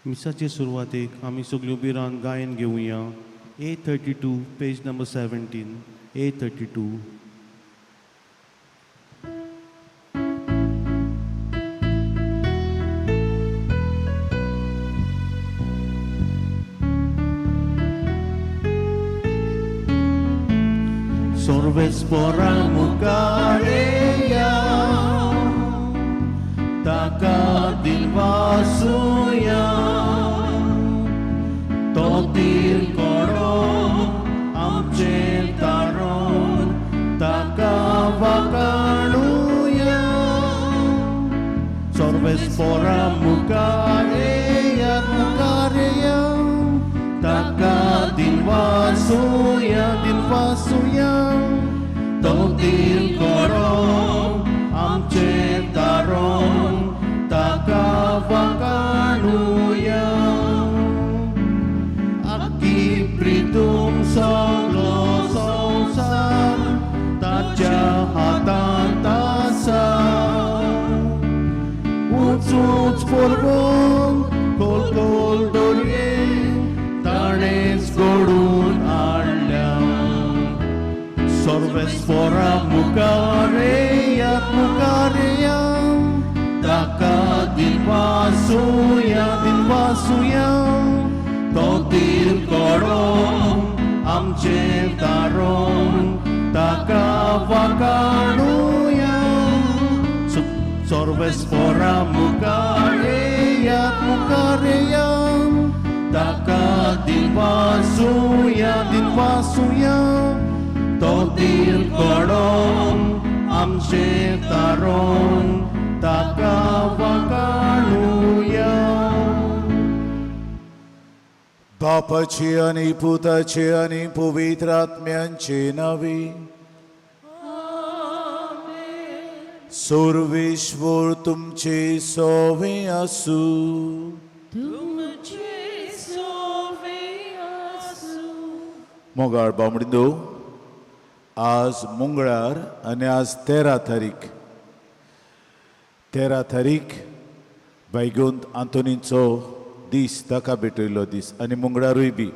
मिसाचे सुरवातेक आमी सगळ्यो बिरान गायन घेवया. A 32, page number 17, A 32. Sorves मुखारेया ताका दिलवासुया तो तीर कोडो आमचें तारोन ताका वाकाणुया. सर्वेस्पोरा मुखारेया मुखारेया ताका दिलवासुया दिलवासुया तो तीर कोडो आमचें तारोन ताका वाकाणुया. आकी प्रितूम सगलो संवसार ताच्या हातांत आसा. उंच उंच पर्वत खोल खोल दर्ये ताणेंच घडून हाडल्या. सर्वेस्पोरा मुखारेया मुखारेया ताका दिलवासुया दिलवासुया तो तीर कोडो आमचें तारोन ताका वाकाणुया. सर्वेस्पोरा मुखारेया मुखारेया ताका दिलवासुया दिलवासुया तो तीर कोडो आमचें तारोन ताका वाकाणुया. बापाची आनी पुताची आनी पवित्र आत्म्यांचे नावी. सर्वेश्वर तुमचे सोवे आसूं. तुमचे सोवे आसूं. मोगाळ बामडिंदो, आज मंगळार आनी आज 13 तारीख. 13 तारीख बैगुंत आंतोनीचो दीस, ताका भेटयल्लो दीस आनी मंगळारूय बी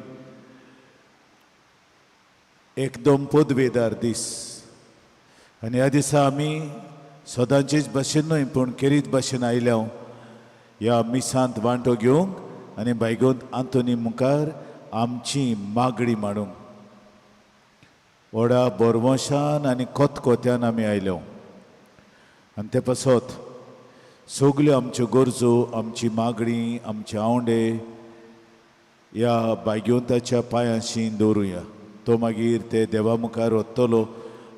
एकदम पदवेदार दीस. आनी ह्या दिसा आमी सदांचेच भाशेन न्हय पूण खेरीत भाशेन आयल्या ह्या मिसांत वांटो घेवंक आनी बायगोंत आंतोनी मुखार आमची मागणी मांडूंक. व्हडा बोरवंशान आनी कोतकोत्यान आमी आयल्या आनी ते पासत सगल्यो आमच्यो गरजो, आमची मागणी, आमचे आंवडे ह्या बायगोंताच्या पांयांशी दवरुया. तो मागीर ते देवा मुखार वतलो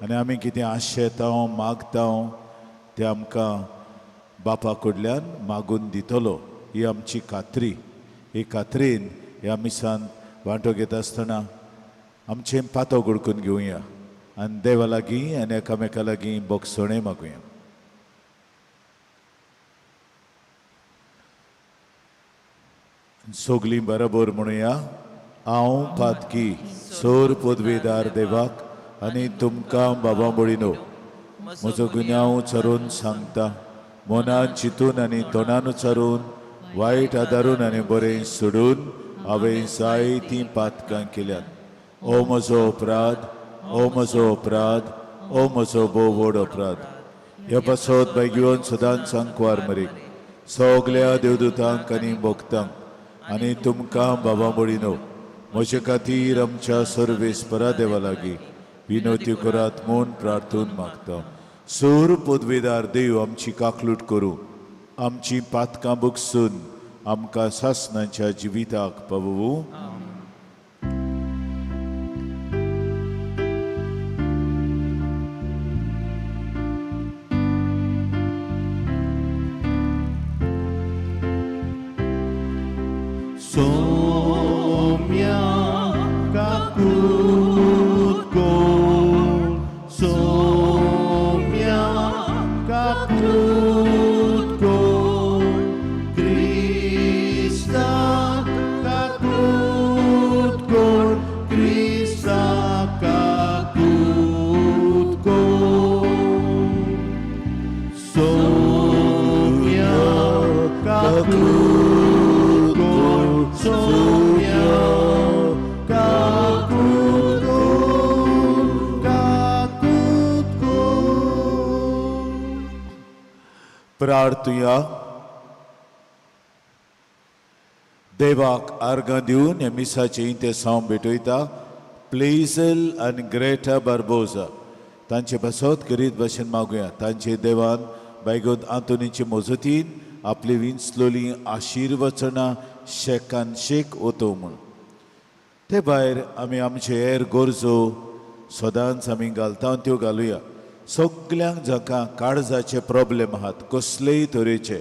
आनी आमी कितें आशेता मागता ते आमकां बापा कडल्यान मागून दितलो. ही आमची खात्री. ही खात्रीन ह्या मिसान वांटो घेता आसतना आमचें पातो घडकून घेवया आनी देवा लागीं आनी एकामेका लागीं बोगसणें मागुया. सगलीं बरोबर म्हणुया, हांव पातकी सोर पदवेदार देवाक आनी तुमकां बाबा बळिनो म्हजो गुन्यांव चरून सांगता. मनान चिंतून आनी तोंडान उचारून, वायट आदारून आनी बरें सोडून हांवें जायतीं पातकां केल्यात. ओ म्हजो अपराध, ओ म्हजो अपराध, ओ म्हजो भोव व्हड अपराध. ह्या पासत बायगिवन सदांच सांकवार मरीक सगल्या देवदूतांक आनी भक्तांक आनी तुमकां बाबा बळिनो म्हजे खातीर आमच्या सर्वेस्परा देवा लागीं विनवती करात म्हूण प्रार्थून मागता. सूर पदवेदार देव आमची काकलूट करूं, आमची पातकां बुकसून आमकां सासणाच्या जिविताक पावोवं. सोम्या काकूत कोण, सोम्या काकूत कोण, क्रिस्ता काकूत कोण, क्रिस्ता काकूत कोण, सोम्या काकूत कोण. प्रार्थुया. देवाक आर्गां दिवन ह्या मिसाचें इंतेसांव भेटयता प्लेझल आनी ग्रेटा बार्बोजा तांचे पासत गरीब भाशेन मागुया. तांचे देवान बायगोद आंतोनीचे मजतीन आपली विंचलोली आशिर्वचनां शेकान शेक ओतो म्हूण. ते भायर आमी आमचे हेर गरजो सदांच आमी घालता त्यो घालुया. सगल्यांक जांकां काळजाचे प्रॉब्लेम आहात कसलेय तरेचे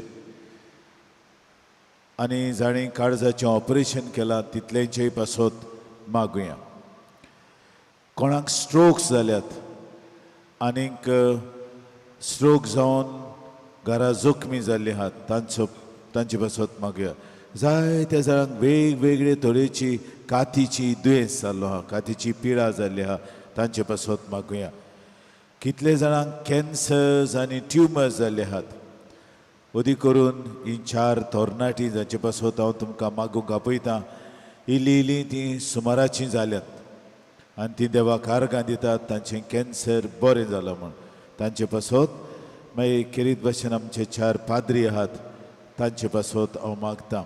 आनी जाणीं काळजाचें ऑपरेशन केलां तितलेंचेय पासत मागुया. कोणाक स्ट्रोक्स जाल्यात आनीक स्ट्रोक जावन घरा जखमी जाल्ली आहात तांचो तांचे पासत मागुया. जायत्या जाणांक वेगवेगळे तरेची कातीची दुयेंस जाल्लो आहा, कातीची पिडा जाल्ली आहा, तांचे पासत मागुया. कितले जाणांक कॅन्सर्स आनी ट्युमर्स जाल्ले आहात. अदीक करून ही चार तरणाटी जांचे पासत हांव तुमकां मागूंक आपयतां, इल्ली इल्ली तीं सुमाराचीं जाल्यात आनी तीं देवाक आर्गां दितात तांचें कॅन्सर बरें जालां म्हूण. तांचे पासत मागीर खेरीत भाशेन आमचे चार पाद्री आहात तांचे पासत हांव मागतां.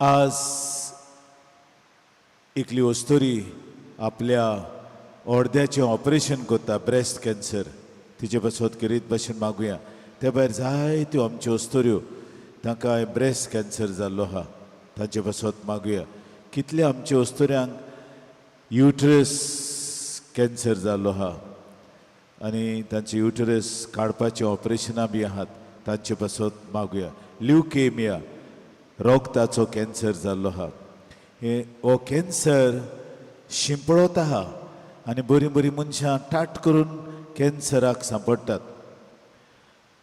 आज एकली अस्तुरी आपल्या अर्द्याचें ऑपरेशन करता, ब्रेस्ट कॅन्सर, तिचे पासत खेरीत भाशेन मागुया. ते भायर जायत्यो आमच्यो अस्तुऱ्यो तांकां ब्रेस्ट कॅन्सर जाल्लो आहा तांचे पासत मागुया. कितल्या आमच्या अस्तुऱ्यांक युटरस कॅन्सर जाल्लो आहा आनी तांचे युटरस काडपाचें ऑपरेशनां बी आहात तांचे पासत मागुया. ल्युकेमिया रोगताचो कॅन्सर जाल्लो आहा. हे हो कॅन्सर शिंपळत आहा आनी बरीं बरीं मनशां टाट करून कॅन्सराक सांपडटात.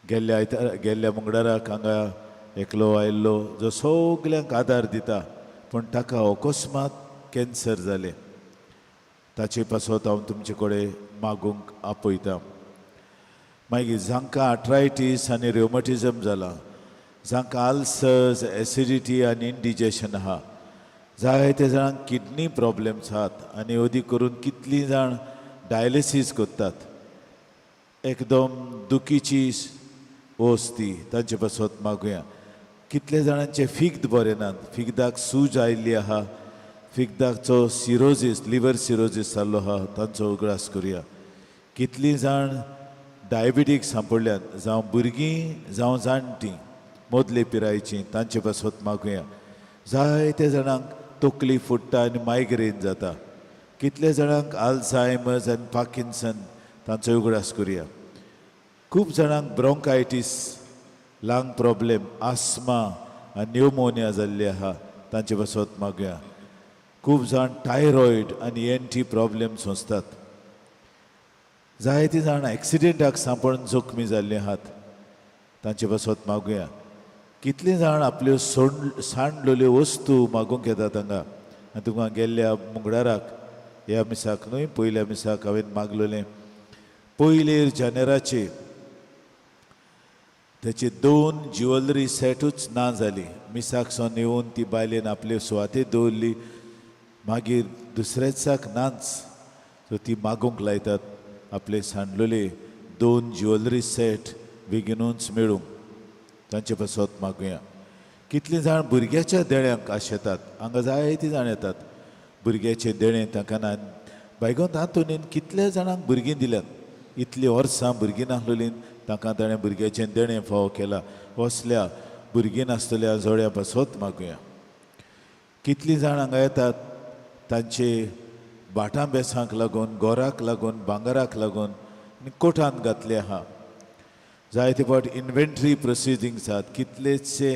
गेल्ल्या आयतारा गेल्ल्या मंगळाराक हांगा एकलो आयिल्लो जो सगल्यांक आदार दिता पूण ताका अकस्मात कॅन्सर जालें. ताचे पासत हांव तुमचे कडेन मागूंक आपयतां. मागीर जांकां आर्थरायटीस आनी रेवमॅटिझम जालां, जांकां आल्सर्स, एसिडिटी आनी इंडिजेशन आहा, जायते जाणांक किडनी प्रॉब्लेम्स आहात आनी अदीक करून कितलीं जाण डायलिसीस करतात. एकदम दुखीची वस्त ती, तांचे पासत मागुया. कितले जाणांचे फिग्द बरें नात, फिग्दाक सूज आयिल्ली आहा, फिग्दाचो सिरोजीस, लिवर सिरोजीस जाल्लो आहा, तांचो उगडास करुया. कितलीं जाण डायबिटीक सांपडल्यात, जावं भुरगीं जावं जाणटीं मदले पिरायेचीं, तांचे पासत मागुया. जायते जाणांक तकली फुट्टा आनी मायग्रेन जाता. कितले जाणांक आल्झायमर्स आनी पार्किन्सन, तांचो उगडास करुया. खूब जाणांक ब्रोंकायटीस, लंग प्रॉब्लेम, आस्मा आनी न्युमोनिया जाल्ली आहा, तांचे पासत मागुया. खूब जाण थायरॉयड आनी ईएनटी प्रॉब्लेम सोंसतात. जायतीं जाणां एक्सिडेंटाक सांपडून जखमी जाल्लीं आहात, तांचे पासत मागुया. कितलीं जाण आपल्यो सोड सांडलेल्यो वस्तू मागूंक येतात हांगा. आनी तुमकां गेल्ल्या मंगळाराक, ह्या मिसाक न्हय पयल्या मिसाक हांवें मागलेलें, पयले जानेराचे तेची दोन ज्युवेलरी सेटूच ना जाली. मिसाक सावन येवन ती बायलेन आपले सुवातेर दवरली, मागीर दुसऱ्या दिसाक नाच. सो ती मागूंक लायतात आपले सांडलेले दोन ज्युवेलरी सेट बेगिनूच मेळूंक, तांचे पासत मागुया. कितलीं जाण भुरग्याच्या देण्यांक आशेतात. हांगा जायतीं जाण येतात भुरग्याचें देणें तांकां ना. बायगोन आंतोनीन कितल्या जाणांक भुरगीं दिल्यात, इतलीं वर्सां भुरगीं नासलेलीं तांकां ताणें भुरग्याचें देणें फावो केलां. असल्या भुरगीं नासतल्या जोड्या पासत मागुया. कितलीं जाण हांगा येतात तांचे भाटां बेसांक लागून, गोराक लागून, भांगराक लागून आनी कोर्टांत घातले आहा. जायते फावट इन्व्हेंटरी प्रोसिडींग्स आहात, कितलेशे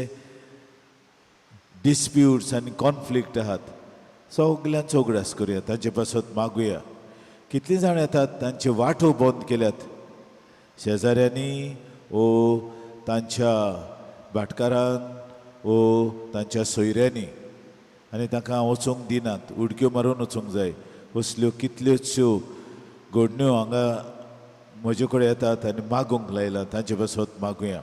डिस्प्युट्स आनी कॉन्फ्लिक्ट आहात, सगल्यांचो उगडास करुया, तांचे पासत मागुया. कितलीं जाण येतात तांचे वांटो बंद केल्यात शेजाऱ्यांनी ओ तांच्या भाटकारान ओ तांच्या सोयऱ्यांनी आनी तांकां वचूंक दिनात, उडक्यो मारून वचूंक जाय. असल्यो कितल्योश्यो घडण्यो हांगा म्हजे कडेन येतात आनी मागूंक लायलां, तांचे पासत मागुया.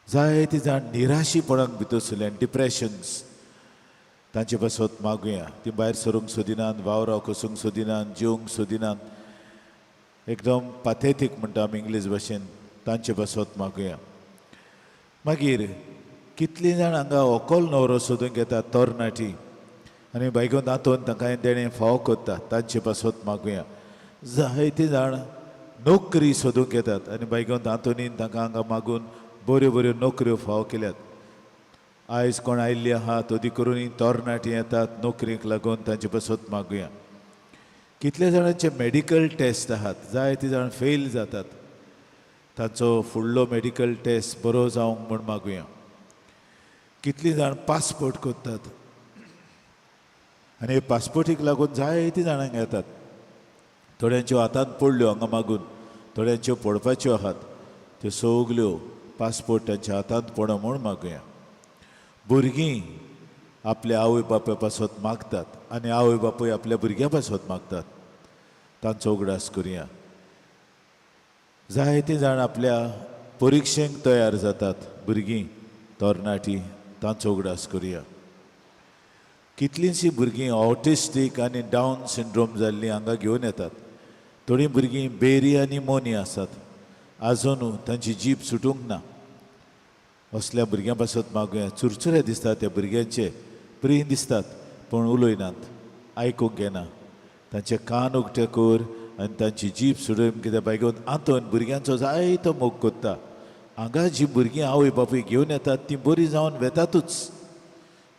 जायते जाण निराशीपणाक भितर सरले आनी डिप्रेशन्स, तांचे पासत मागुया. ती भायर सरूंक सोदिनात, वावराक वचूंक सोदिनात, जेवंक सोदिनात, एकदम पाथेतीक म्हणटा आमी इंग्लीश भाशेन. तांचे पासत मागुया. मागीर कितलीं जाण हांगा व्हंकल न्हवरो सोदूंक येतात तरणाटी आनी बायगोन आंतोन तांकां देणें फावो करता तांचे पासत मागुया. जायते जाण नोकरी सोदूंक येतात आनी बायगोन आंतोनीन तांकां हांगा मागून बऱ्यो बऱ्यो नोकऱ्यो फावो केल्यात. आयज कोण आयिल्ली आहा तोदी करून तरणाटी येतात नोकरेक लागून तांचे पासत मागुया. कितले जाणांचे मेडिकल टेस्ट आहात, जायते जाण फेल जातात, तांचो फुडलो मेडिकल टेस्ट बरो जावंक म्हूण मागुया. कितलीं जाण पासपोर्ट करतात आनी पासपोर्टीक लागून जायतीं जाणांक येतात. थोड्यांच्यो हातांत पडल्यो हांगा मागून, थोड्यांच्यो पडपाच्यो आहात, त्यो सगल्यो पासपोर्ट तांच्या हातांत पडो म्हूण मागुया. भुरगीं आपल्या आवय बापाय पासत मागतात आनी आवय बापूय आपल्या भुरग्यां पासत मागतात, तांचो उगडास करुया. जायते जाण आपल्या परिक्षेक तयार जातात, भुरगीं तरणाटी, तांचो उगडास करुया. कितलींशीं भुरगीं ऑटिस्टीक आनी डावन सिंड्रोम जाल्लीं हांगा घेवन येतात. थोडीं भुरगीं बेरी आनी मोनी आसात, आजून तांची जीब सुटूंक ना. असल्या भुरग्यां पासत मागुया. चुरचुरे दिसतात त्या भुरग्यांचे, प्री दिसतात पूण उलयनात, आयकूंक येना. तांचे कान उक्ते कर आनी तांची जीब सुडोवन कित्याक बायगोन आंतोन भुरग्यांचो जायतो मोग करता. हांगा जीं भुरगीं आवय बापूय घेवन येतात तीं बरीं जावन वेतातूच,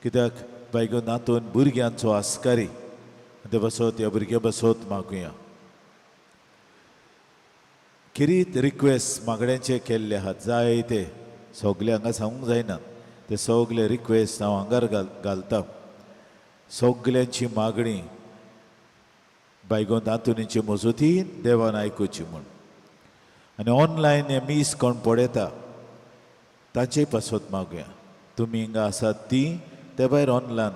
कित्याक बायगोन आंतोन भुरग्यांचो आस्कारी. ते पासत ह्या भुरग्यां पासत मागुया. किरीत रिक्वेस्ट मागण्यांचे केल्ले आहात जायते, सगळे हांगा सांगूंक जायना, ते सगळे रिक्वेस्ट हांव हांगार घालता. सगल्यांची मागणी बायगोन आंतोनीचे मजतीन देवान आयकुची म्हूण. आनी ऑनलायन हें मीस कोण पळयता ताचे पासत मागुया. तुमी हिंगा आसात ती ते भायर ऑनलायन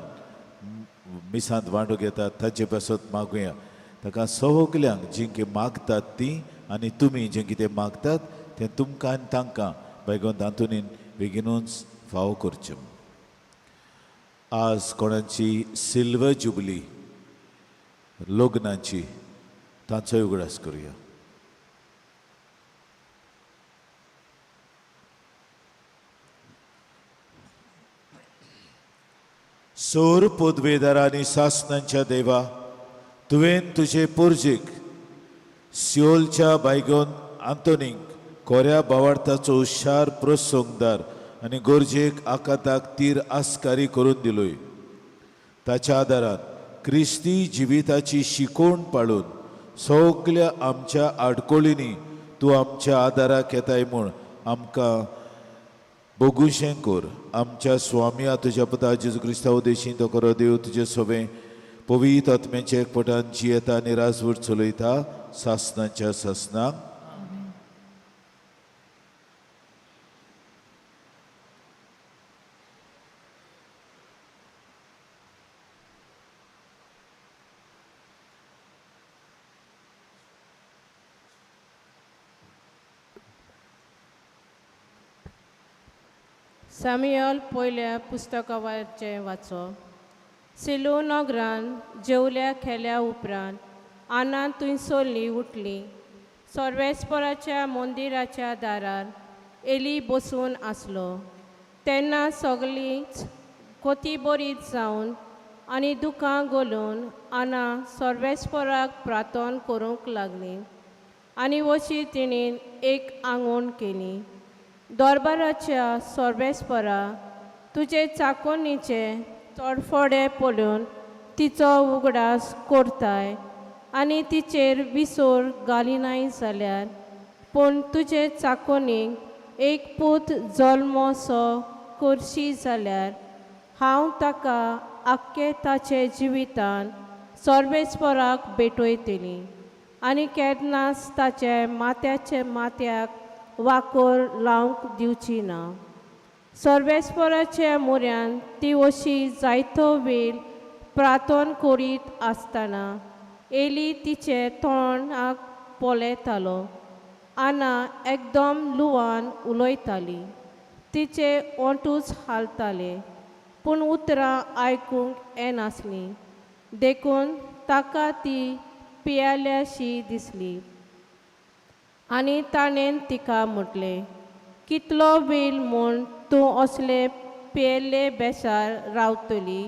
मिसांत वांटूंक येतात ताचे पासत मागुया. ताका सगल्यांक जीं कितें मागतात ती आनी तुमी जें कितें मागतात तें तुमकां आनी तांकां बायगोन आंतोनीन बेगिनूच फावो करचें. आज कोणाची सिल्वर जुबली लग्नाची, तांचोय उगडास करुया. सोर पदवेदार आनी सासनांच्या देवा, तुवें तुजे पोरजेक सियोलच्या बायगोन आंतोनीक कोऱ्या बावार्थाचो हुशार प्रसंगदार आनी गरजेक आकांताक तीर आस्कारी करून दिलोय. ताच्या आदारान क्रिस्ती जिविताची शिकवण पाळून सगल्या आमच्या आडकोळींनी तूं आमच्या आदाराक येताय म्हूण आमकां बगुशें कर. आमच्या स्वामया तुज्या पुता जेजू क्रिस्ता उदेशी तो खरो देव तुजे सोबें पवित्र आत्म्याच्या एकपटान जियेता आनी राजवट चलयता सासनाच्या सासनाक. सामुएल पयल्या पुस्तकावरचें वाचप. सिलो नगरान जेवल्या खेल्या उपरांत आना थंयसरली उठली. सर्वेस्पराच्या मंदिराच्या दारार एली बसून आसलो. तेन्ना सगळींच कोती बरीच जावन आनी दुकां घालून आना सर्वेस्पराक प्रार्थना करूंक लागली आनी वशी तिणें एक आंगवण केली. दरबाराच्या सर्वेस्परा तुजे चाकोनीचे तडफडे पळोवन तिचो उगडास करताय आनी तिचेर विसर घालिनाय जाल्यार, पूण तुजे चाकोनीक एक पूत जल्मसो करशी जाल्यार हांव ताका आख्खे ताचे जिवितान सर्वेस्पराक भेटयतली आनी केन्नाच ताचे माथ्याचे माथ्याक वाकोर लावंक दिवची ना. सर्वेस्पराच्या म्हऱ्यान ती अशी जायतो वेळ प्रार्थना करीत आसतना एली तिचे तोंडाक पळयतालो. आना एकदम लुवान उलयताली, तिचे ओंठूच हालताले पूण उतरां आयकूंक येनासलीं, देखून ताका ती पियाल्याशी दिसली. आनी ताणें तिका म्हटलें, कितलो वेळ म्हूण तूं असले पियेल्ले बेसार रावतली?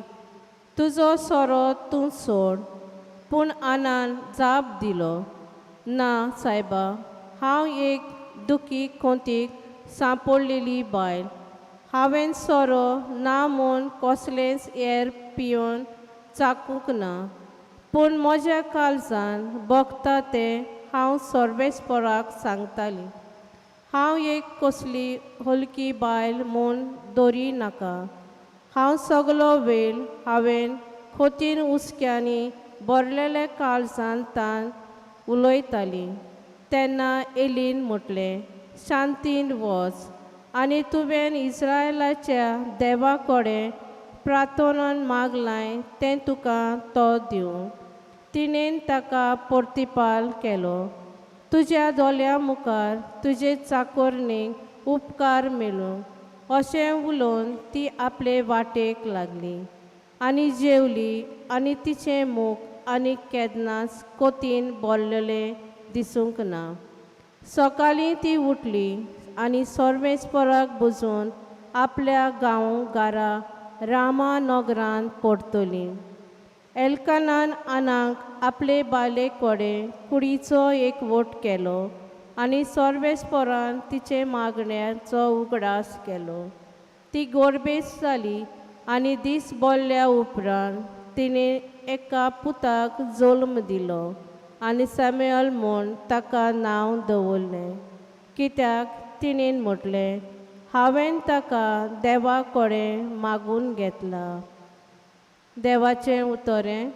तुजो सोरो तूं सोड. पूण आनान जाप दिलो, ना सायबा, हांव एक दुखी कोंतीक सांपडलेली बायल. हांवें सोरो ना म्हूण कसलेंच एर पिवन चाकूंक ना, पूण म्हज्या काळजान भोगता तें हांव सर्वेस्पराक सांगताली. हांव एक कसली हलकी बायल म्हूण दवरी नाका. हांव सगलो वेळ हांवें खोतीन हुस्क्यांनी भरलेल्या काळजान तान उलयताली. तेन्ना एलीन म्हटलें, शांतीन वच आनी तुवें इस्रायलाच्या देवा कडेन प्रार्थनान मागलाय तें तुका तो दिवं. तिणेन ताका प्रतिपाल केलो, तुज्या दोळ्यां मुखार तुजे चाकोरणीक उपकार मेळूं. अशें उलोवन ती आपले वाटेक लागली आनी जेवली आनी तिचें मुख आनी केन्नाच कोतीन भरलेलें दिसूंक ना. सकाळीं ती उठली आनी सर्वेस्पराक बुजून आपल्या गांव घरा रामा नगरांत परतली. एल्कानान आनाक आपले बायले कडेन कुडीचो एक वोट केलो आनी सर्वेस्परान तिचे मागण्याचो उगडास केलो. ती गोरबेस जाली आनी दीस बोल्ल्या उपरांत तिणें एका पुताक जल्म दिलो आनी सॅम्युअल म्हूण ताका नांव दवरलें, कित्याक तिणें म्हटलें, हांवें ताका देवा कडेन मागून घेतला. देवाचें उतरें.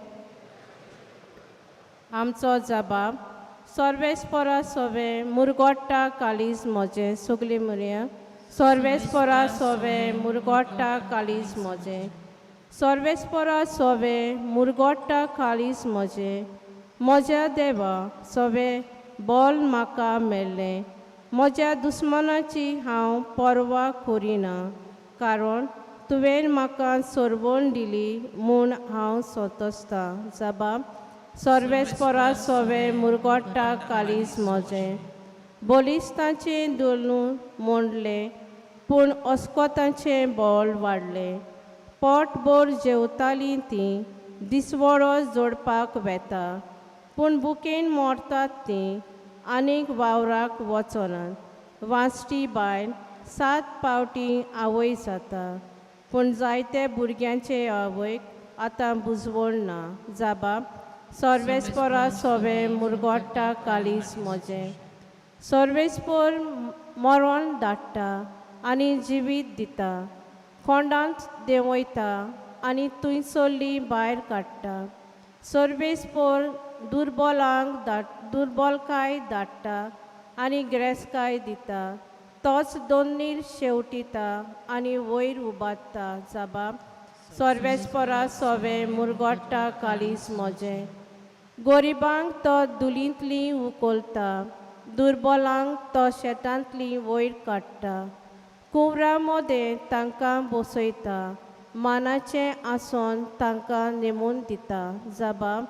आमचो जबाब. सर्वेस्परा सोवे मुरगोट्टा काळीज म्हजें. सगळीं म्हणया, सर्वेस्परा सोवे मुरगोट्टा काळीज म्हजें. सर्वेस्परा सोवे मुरगोट्टा काळीज म्हजें. म्हज्या देवा सोवे बोल म्हाका मेळ्ळें. म्हज्या दुस्मानाची हांव पर्वा करिना, कारण तुवें म्हाका सरवण दिली म्हूण हांव सोंतोसतां. जबाब. सर्वेस्परा सोवे मुरगोट्टा काळीज म्हजें. बलिस्तांचें दोलून मोडलें, पूण अस्कोतांचें बोल वाडलें. पोटभर जेवतालीं तीं दिसवडो जोडपाक वेता, पूण बुकेन मोरतात तीं आनीक वावराक वचनात. वांसटी बायल 7 पावटी आवय जाता, पूण जायते भुरग्यांचे आवयक आतां बुजवण ना. जाबाब. सर्वेस्परा सोवे मुरगोट्टा काळीज म्हजें. सर्वेस्पर मरण धाडटा आनी जिवीत दिता, खोंडांत देंवयता आनी थंयसरली भायर काडटा. सर्वेस्पर दुर्बलांक दुर्बलकाय धाडटा आनी ग्रेसकाय दिता. तोच दोन्नीर शेवटिता आनी वयर उबारता. जबाब. सर्वेस्परा सोवे मुरगोट्टा काळीज म्हजें. गरिबांक तो दुलींतली उखलता, दुर्बलांक तो शेतांतली वयर काडटा. कुंवरा मदें तांकां बसयता, मानाचें आसन तांकां नेमून दिता. जबाब.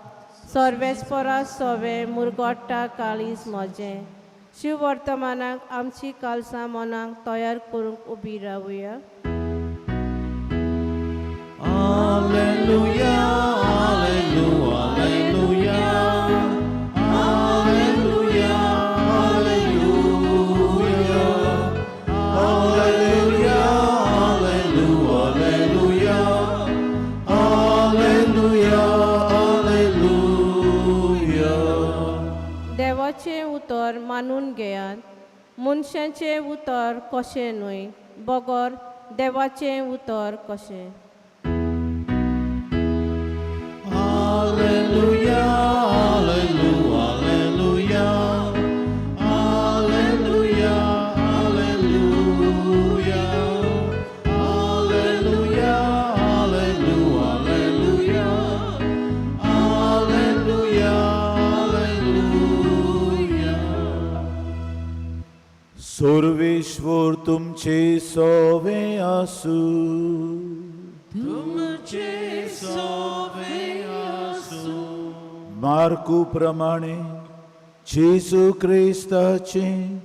सर्वेस्परा सोवे मुरगोट्टा काळीज म्हजें. शिववर्तमानाक आमची कालसां मनाक तयार करूंक उबी रावया. Alleluia, alleluia, alleluia, alleluia, alleluia, alleluia, alleluia, alleluia. देवाचें उतर मानून घेयात, मनशाचें उतर कशें न्हय, बगर देवाचें उतर कशें. Alleluia, alleluia, alleluia, alleluia, alleluia, alleluia, alleluia, alleluia, alleluia. Sarveshwar तुमचे सोवे आसू. तुमचे सोवे आसूं. मार्कू प्रमाणे जेजू क्रिस्ताचें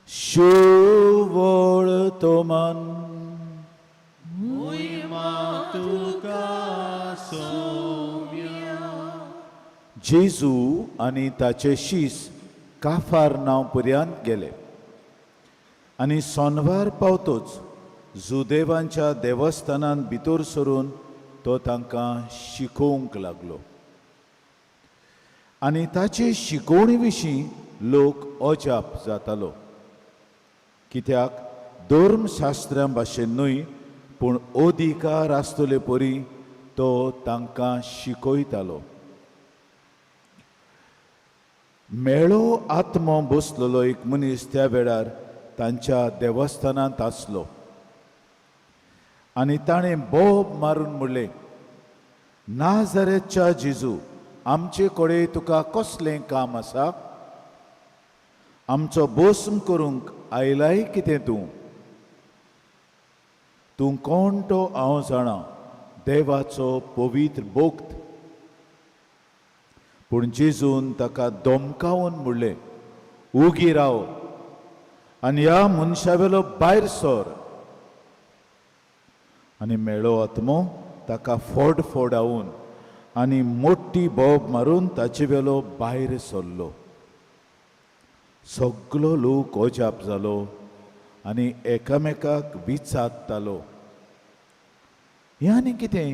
शुवळ तोमान. जेजू आनी ताचे शीस काफार नांव पर्यंत गेले आनी सोनवार पावतोच जुदेवांच्या देवस्थानांत भितर सरून तो तांकां शिकोवंक लागलो आनी ताचे शिकोवणे विशीं लोक अजाप जातालो, कित्याक धर्मशास्त्रां भाशेन न्हय पूण अधिकार आसतले परी तो तांकां शिकयतालो. मेळो आत्मो बसलेलो एक मनीस त्या वेळार तांच्या देवस्थानांत आसलो आनी ताणें बोब मारून म्हणलें, नाजारेतच्या जेजू, आमचे कडेन तुका कसलें काम आसा? आमचो बोस्म करूंक आयलाय कितें तूं? तूं कोण तो हांव जाणा, देवाचो पवित्र भक्त. पूण जेजून ताका धमकावन म्हणलें, उगी राव आनी ह्या मनशावेलो भायर सर. आनी मेळो आत्मो ताका फोड फोडावन आनी मोटी बोब मारून ताचे वेलो भायर सरलो. सगलो लोक अजाप जालो आनी एकामेकाक विचारतालो, हें आनी कितें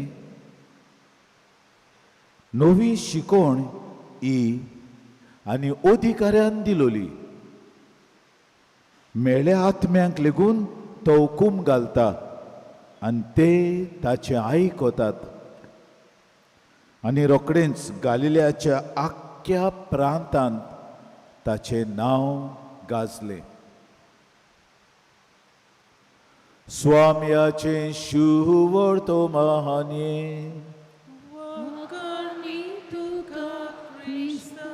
नवी शिकोवण ही आनी अधिकाऱ्यान दिलोली? मेळ्या आत्म्यांक लेगून तो हुकूम घालता आनी ते ताचें आयकतात. आनी रोखडेंच गालिल्याच्या आख्ख्या प्रांतांत ताचें नांव गाजलें. स्वाम्याचें शुवर तो महाने. वाखाणी तुका क्रिस्ता.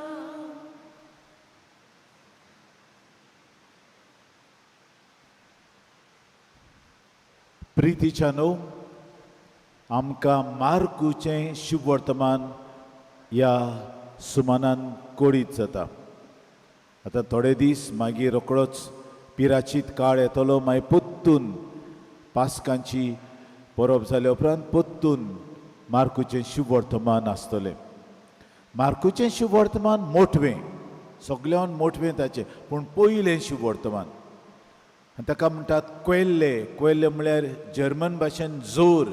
प्रितीच्या न्हू, आमकां मार्कूचें शुभवर्तमान ह्या सुमानान कोडीत जाता. आतां थोडे दीस मागीर रोकडोच पिराचीत काळ येतलो, मागीर पोत्तून पास्कांची परब जाल्या उपरांत पोत्तून मार्कूचें शुभवर्तमान आसतलें. मार्कूचें शुभवर्तमान मोटवें, सगल्यान मोटवें ताचें, पूण पयलें शुभवर्तमान. आनी ताका म्हणटात कोयल्ले. कोयल्ले म्हळ्यार जर्मन भाशेन जोर.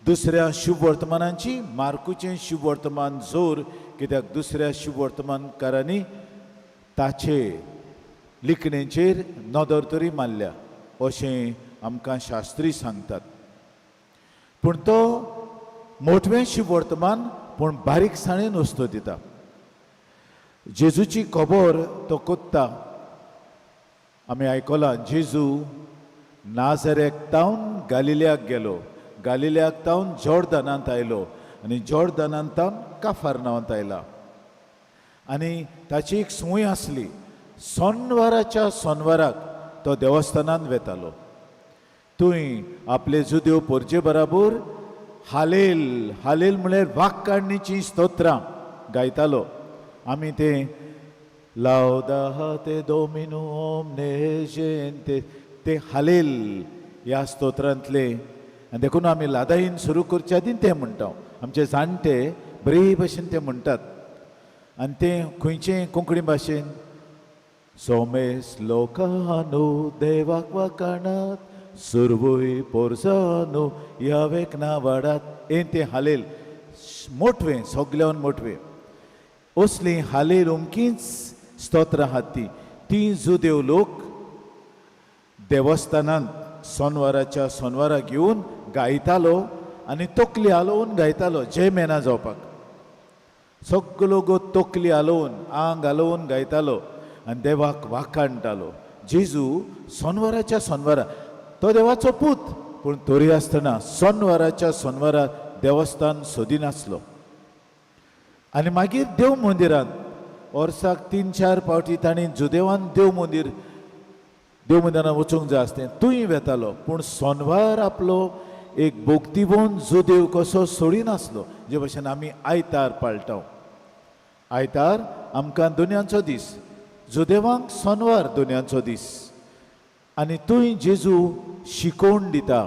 दुसऱ्या शुभवर्तमानांची मार्कूचें शुभवर्तमान जोर, कित्याक दुसऱ्या शुभवर्तमानकारांनी ताचे लिखणेचेर नदर तरी मारल्या अशें आमकां शास्त्री सांगतात. पूण तो मोटवें शुभवर्तमान पूण बारीकसाणेन वस्तू दिता. जेजूची खबर तो कोत्ता. आमी आयकलां, जेजू नाझरेक तावन गालिल्याक गेलो, गालिल्याक तावन जॉर्दनांत आयलो आनी जॉर्दनांत तावन काफारनांवांत आयला. आनी ताची एक संवय आसली, सोनवाराच्या सोनवाराक तो देवस्थानांत वेतालो. थंय आपले जुदेव पोरजे बराबर हालेल, हालेल म्हळ्यार वाक्काडणीचीं स्तोत्रां गायतालो. आमी तें लावदाते दोमिनू ओमने जेंते ते हालेल ह्या स्तोत्रांतले. आनी देखून आमी लादाईन सुरू करच्या आदीं तें म्हणटा. आमचे जाणटे बरे भशेन तें म्हणटात. आनी तें खंयचें कोंकणी भाशेन, सोमेस लोकानो देवाक वाकाणात, सुरवूय पोरसानो ह्या ना वाडात, हें तें हालेल मोटवें, सगल्यान मोटवें. असलीं हालेल अमकींच स्तोत्रां आहात तीं. तीं जुदेव लोक देवस्थानांत सोनवाराच्या सोनवाराक येवन गायतालो आनी तकली हालोवन गायतालो. जय मेना जावपाक सगलो गो तकली हालोवन आंग हालोवन गायतालो आनी देवाक वाखाणटालो. जेजू सोनवाराच्या सोनवारा, तो देवाचो पूत, पूण तरी आसतना सोनवाराच्या सोनवारा देवस्थान सोदिनासलो. आनी मागीर देव मंदिरांत वर्साक 3-4 फावटी तांणी जुदेवान देव मंदीर, देव मंदिरांत वचूंक जाय आसलें, तूंय वेतालो. पूण सोनवार आपलो एक भोक्तीवन जुदेव कसो सोडिनासलो. जे भशेन आमी आयतार पाळटा, आयतार आमकां दोनयांचो दीस, जुदेवांक सोनवार दोनयांचो दीस. आनी थंय जेजू शिकोवन दिता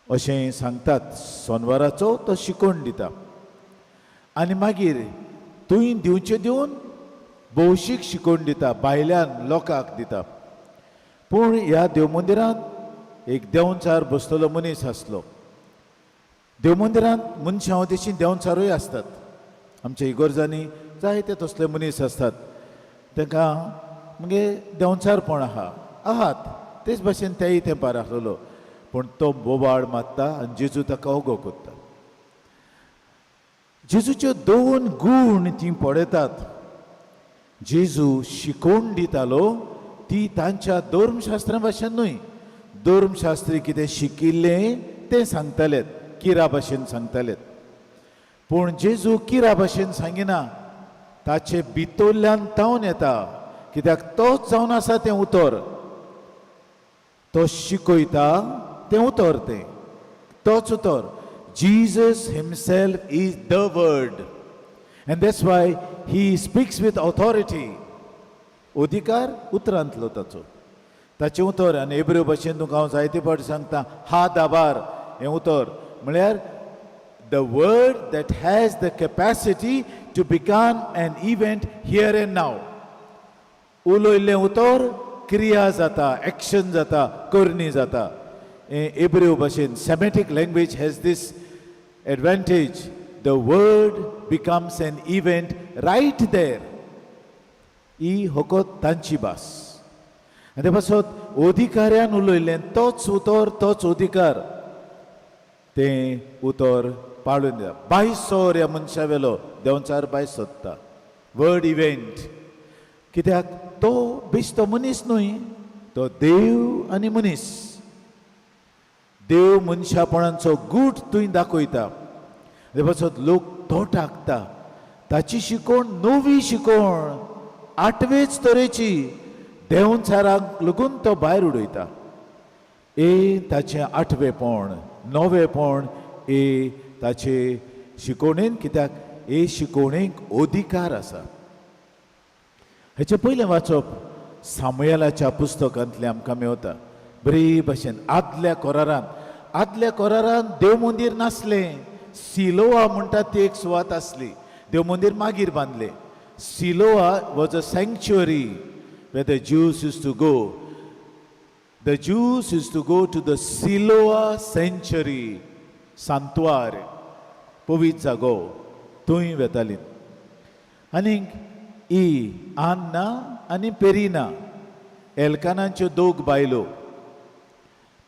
अशें सांगतात. सोनवाराचो तो शिकोवन दिता आनी मागीर थंय दिवचें दिवन भौशीक शिकोवन दिता, भायल्यान लोकांक दिता. पूण ह्या देवमंदिरांत एक देंवचार बसतलो मनीस आसलो. देवमंदिरांत मनशां तशीं देंवचारूय आसतात. आमच्या इगोर्जांनी जायते तसले मनीस आसतात, तांकां मगे देंवचारपण आहा आहात. तेच भाशेन तेय तेंपार आसलेलो. पूण तो बोवाळ मारता आनी जेजू ताका ओगो करता. जेजूच्यो दोन गूण ती पळयतात. जेजू शिकोवन दितालो ती तांच्या धर्मशास्त्रा भाशेन न्हय. धर्मशास्त्री कितें शिकिल्लें तें सांगतालेत, किरा भाशेन सांगतालेत. पूण जेजू किरा भाशेन सांगिना, ताचे भितरल्यान तावन येता, कित्याक तोच जावन आसा तें उतर. तो शिकयता तें उतर, तें तोच उतर. Jesus himself is the word and that's why he speaks with authority. अधिकार उतरांतलो ताचो, ताचें उतर. आनी एब्रू भाशेन तुमकां हांव जायते फावटी सांगता, हा दाबार हें उतर म्हळ्यार the word that has the capacity to become an event here and now. उलयल्लें उतर क्रिया जाता, एक्शन जाता, करणी जाता. हें एब्रेव भाशेन. Semitic language has this advantage, the word becomes an event right there. ही फकत तांची भास. आनी ते पासत अधिकाऱ्यान उलयल्लें तोच उतर, तोच अधिकार, तें उतर पाळून दिता. बायसोर ह्या मनशा वेलो देंवचार बायस सोदता, वर्ड इव्हेंट. कित्याक तो बेश्टो मनीस न्हय, तो देव आनी मनीस. देव मनशापणांचो गूट थंय दाखयता. ते पासत लोक तो टाकता. ताची शिकवण नवी शिकवण, आठवेच तरेची. देंवचारांक लागून तो भायर उडयता. ए ताचें आठवेपण, नवेपण ए ताचे शिकवणेन, कित्याक हे शिकवणेक अधिकार आसा. हेचें पयलें वाचप सामुयलाच्या पुस्तकांतलें आमकां मेवता. बरे भशेन आदल्या कोरारांत, आदल्या कोरारांत देव मंदीर नासलें. सिलोआ म्हणटा ती एक सुवात आसली. देव मंदीर मागीर बांदलें. Siloah was a sanctuary where the Jews used to go. The Jews used to go to the Siloah sanctuary, सांतवार, पवित्र जागो, थंय वेताली. आनीक ही आन्ना आनी पेरिना, एल्कानाच्यो दोग बायलो.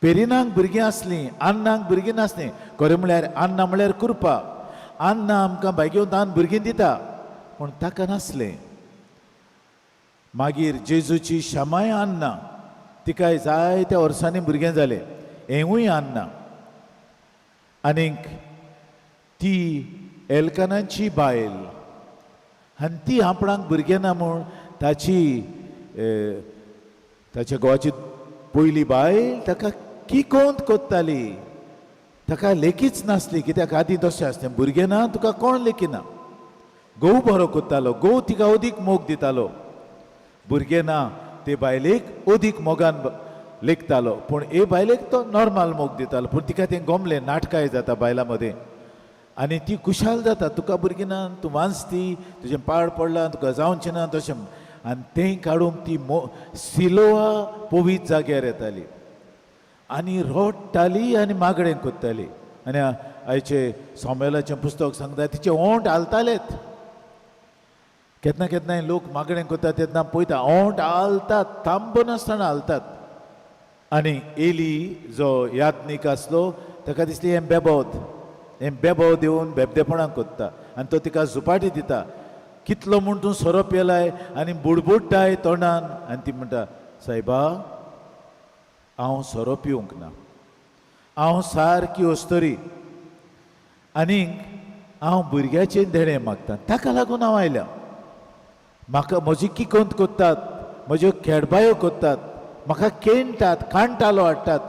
पेरिनाक भुरगीं आसलीं, आन्नाक भुरगीं नासलीं. खरें म्हळ्यार आन्ना म्हळ्यार कृपा. आन्ना आमकां भाग्यवंतान भुरगीं दिता, पूण ताका नासलें. मागीर जेजूची शमाय आन्ना, तिकाय जायत्या वर्सांनी भुरगें जालें. हेंवूय आन्ना. आनीक ती एल्कानाची बायल आनी ती आपणाक भुरगें ना म्हूण ताची ताच्या घोवाची पयली बायल ताका किकोंत कोत्ताली. ताका लेखीच नासली, कित्याक आदीं तशें आसलें, भुरगें ना तुका कोण लेखिना. घोव बरो कोत्तालो, घोव तिका अदीक मोग दितालो. भुरगें ना ते बायलेक अदीक मोगान लेखतालो, पूण हे बायलेक तो नॉर्मल मोग दितालो. पूण तिका तें गोमलें, नाटकाय जाता बायलां मदें आनी ती खुशाल जाता. तुका भुरगीं ना, तूं वांचती, तुजें पाड पडलां, तुका जावचें ना तशें. आनी तें काडूंक ती मो सिलोआ पवित्र जाग्यार येताली आनी रडटाली आनी मागणें कोत्ताली. आनी आयचें सोमेलाचें पुस्तक सांगता, तिचे ओंठ हालतालेत. केन्ना केन्नाय लोक मागणें करतात तेन्ना पळयता, ओंठ हालतात, थांबनासतना हालतात. आनी एली जो याज्ञीक आसलो ताका दिसली हें बेबोद, हें बेबो दिवन बेबदेपणां कोत्ता. आनी तो तिका झुपाटी दिता, कितलो म्हूण तूं सोरो पिलाय आनी बुडबुडटाय तोंडान. आनी ती म्हणटा, सायबा, हांव सोरो पिवंक ना, हांव सारकी अस्तरी आनीक हांव भुरग्याचें देणें मागता, ताका लागून हांव आयल्या. म्हाका म्हजी किकोंत कोत्तात, म्हज्यो खेडबायो कोत्तात, म्हाका केणटात, कांटालो हाडटात.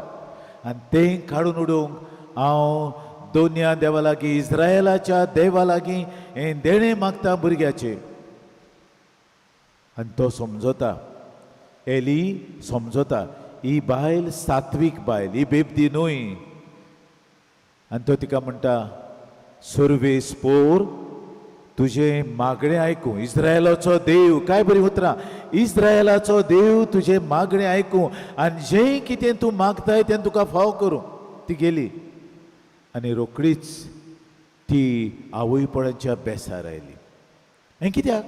आनी तें काडून उडोवंक हांव दोनया देवा लागीं, इस्रायलाच्या देवा लागीं हें देणें मागता भुरग्याचें. आनी तो समजता, एली समजता ही बायल सात्वीक बायल, ही बेबदी न्हय. आनी तो तिका म्हणटा, सुर्वेस पोर तुजें मागणें आयकूं, इस्रायलाचो देव, काय बरीं उतरां, इस्रायलाचो देव तुजें मागणें आयकूं आनी जें कितें तूं मागताय तें तुका फाव करूं. ती गेली आनी रोखडीच ती आवयपणाच्या बेसार आयली. हें कित्याक?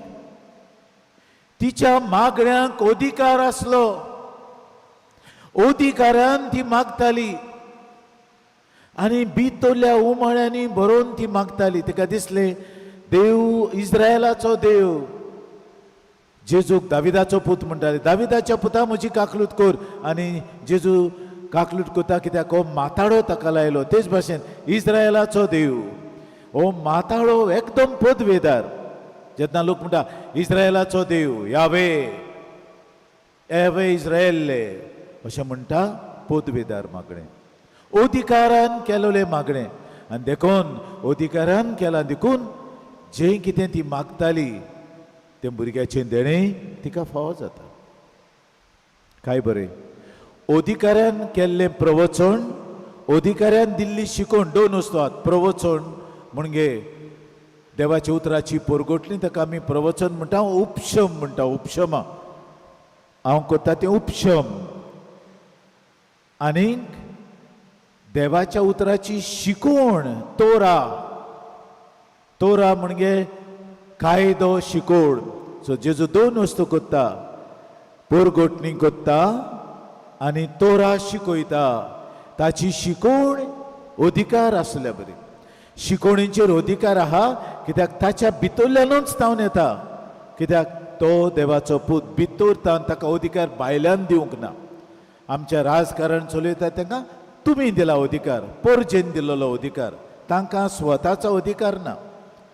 तिच्या मागण्यांक अधिकार आसलो, अधिकारान ती मागताली आनी भितरल्या उमाळ्यांनी भरोवन ती मागताली. तिका दिसलें देव इस्रायलाचो देव, जेजूक दाविदाचो पूत म्हणटाले, दाविदाच्या पुता म्हजी काकलूत कर. आनी जेजू काकलूत करता कित्याक हो माताडो ताका लायलो. तेच भाशेन इस्रायलाचो देव हो माताडो एकदम पदवेदार. जेन्ना लोक म्हणटा इस्रायलाचो देव यावे यावे इस्रायल्ले अशें म्हणटा, पदवेदार मागणें, अधिकारान केलोलें मागणें. आनी देखून अधिकारान केलां देखून जें कितें ती मागताली तें भुरग्याचें देणें तिका फावो जाता. काय बरें, अधिकाऱ्यान केल्लें प्रवचन, अधिकाऱ्यान दिल्ली शिकवण, दोन वस्तू आहात. प्रवचन म्हणजे देवाच्या उतराची पोरगोटली, ताका आमी प्रवचन म्हणटा, उपशम म्हणटा, उपशमा हांव करता तें उपशम. आनीक देवाच्या उतराची शिकवण तोरा, तोरा म्हणजे कायदो शिकवण. सो जेजू दोन वस्तू करता, पोरगोटणी करता आनी तोरा शिकयता. ताची शिकवण अधिकार आसल्या बरी, शिकवणीचेर अधिकार आहा कित्याक ताच्या भितरल्यानूच तावन येता, कित्याक तो देवाचो पूत, भितर तावन ताका अधिकार भायल्यान दिवंक ना. आमच्या राजकारण चलयता तांकां तुमी दिला अधिकार, पोरजेन दिल्लो अधिकार, तांकां स्वताचो अधिकार ना,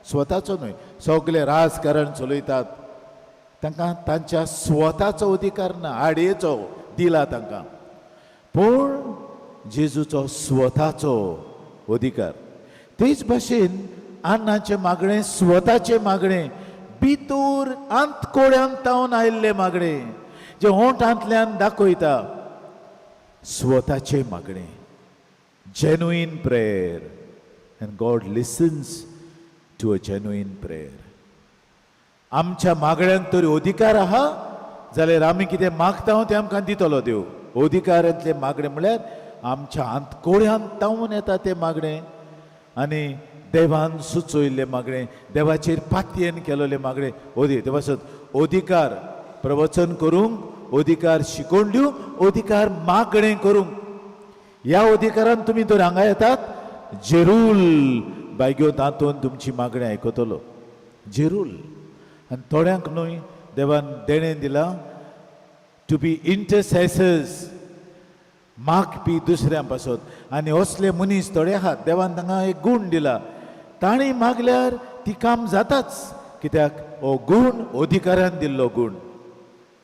स्वताचो न्हय. सगळे राजकारण चलयतात तांकां तांच्या स्वताचो अधिकार ना, आडयेचो दिला तांकां, पूण जेजूचो स्वताचो अधिकार. तेच भाशेन अन्नाचें मागणें, स्वताचें मागणें, भितर आंतकोड्यान तावन आयिल्लें मागणें जें ओंठांतल्यान दाखयता, स्वताचें मागणें, genuine prayer. And God listens to a genuine prayer. आमच्या मागण्यांक तरी अधिकार आहा जाल्यार आमी कितें मागता तें आमकां दितलो देव. अधिकारांतलें मागणें म्हळ्यार आमच्या आंतकोड्यान तावन येता तें मागणें आनी देवान सुचयल्लें मागणें, देवाचेर पातयेन केलोलें मागणें. ते पासत अधिकार प्रवचन करूंक, अधिकार शिकोवन दिवंक, अधिकार मागणें करूंक. ह्या अधिकारान तुमी तर हांगा येतात, जेरूल बायग्यो तातूंत तुमची मागणें आयकतलो, जेरूल. आनी थोड्यांक न्हय देवान देणें दिलां टू बी इंटरसेसर्स, मागपी दुसऱ्यां पासत. आनी असले मनीस थोडे आहात, देवान तांकां एक गूण दिला, तांणी मागल्यार ती काम जाताच, कित्याक हो गूण अधिकाऱ्यान दिल्लो गूण,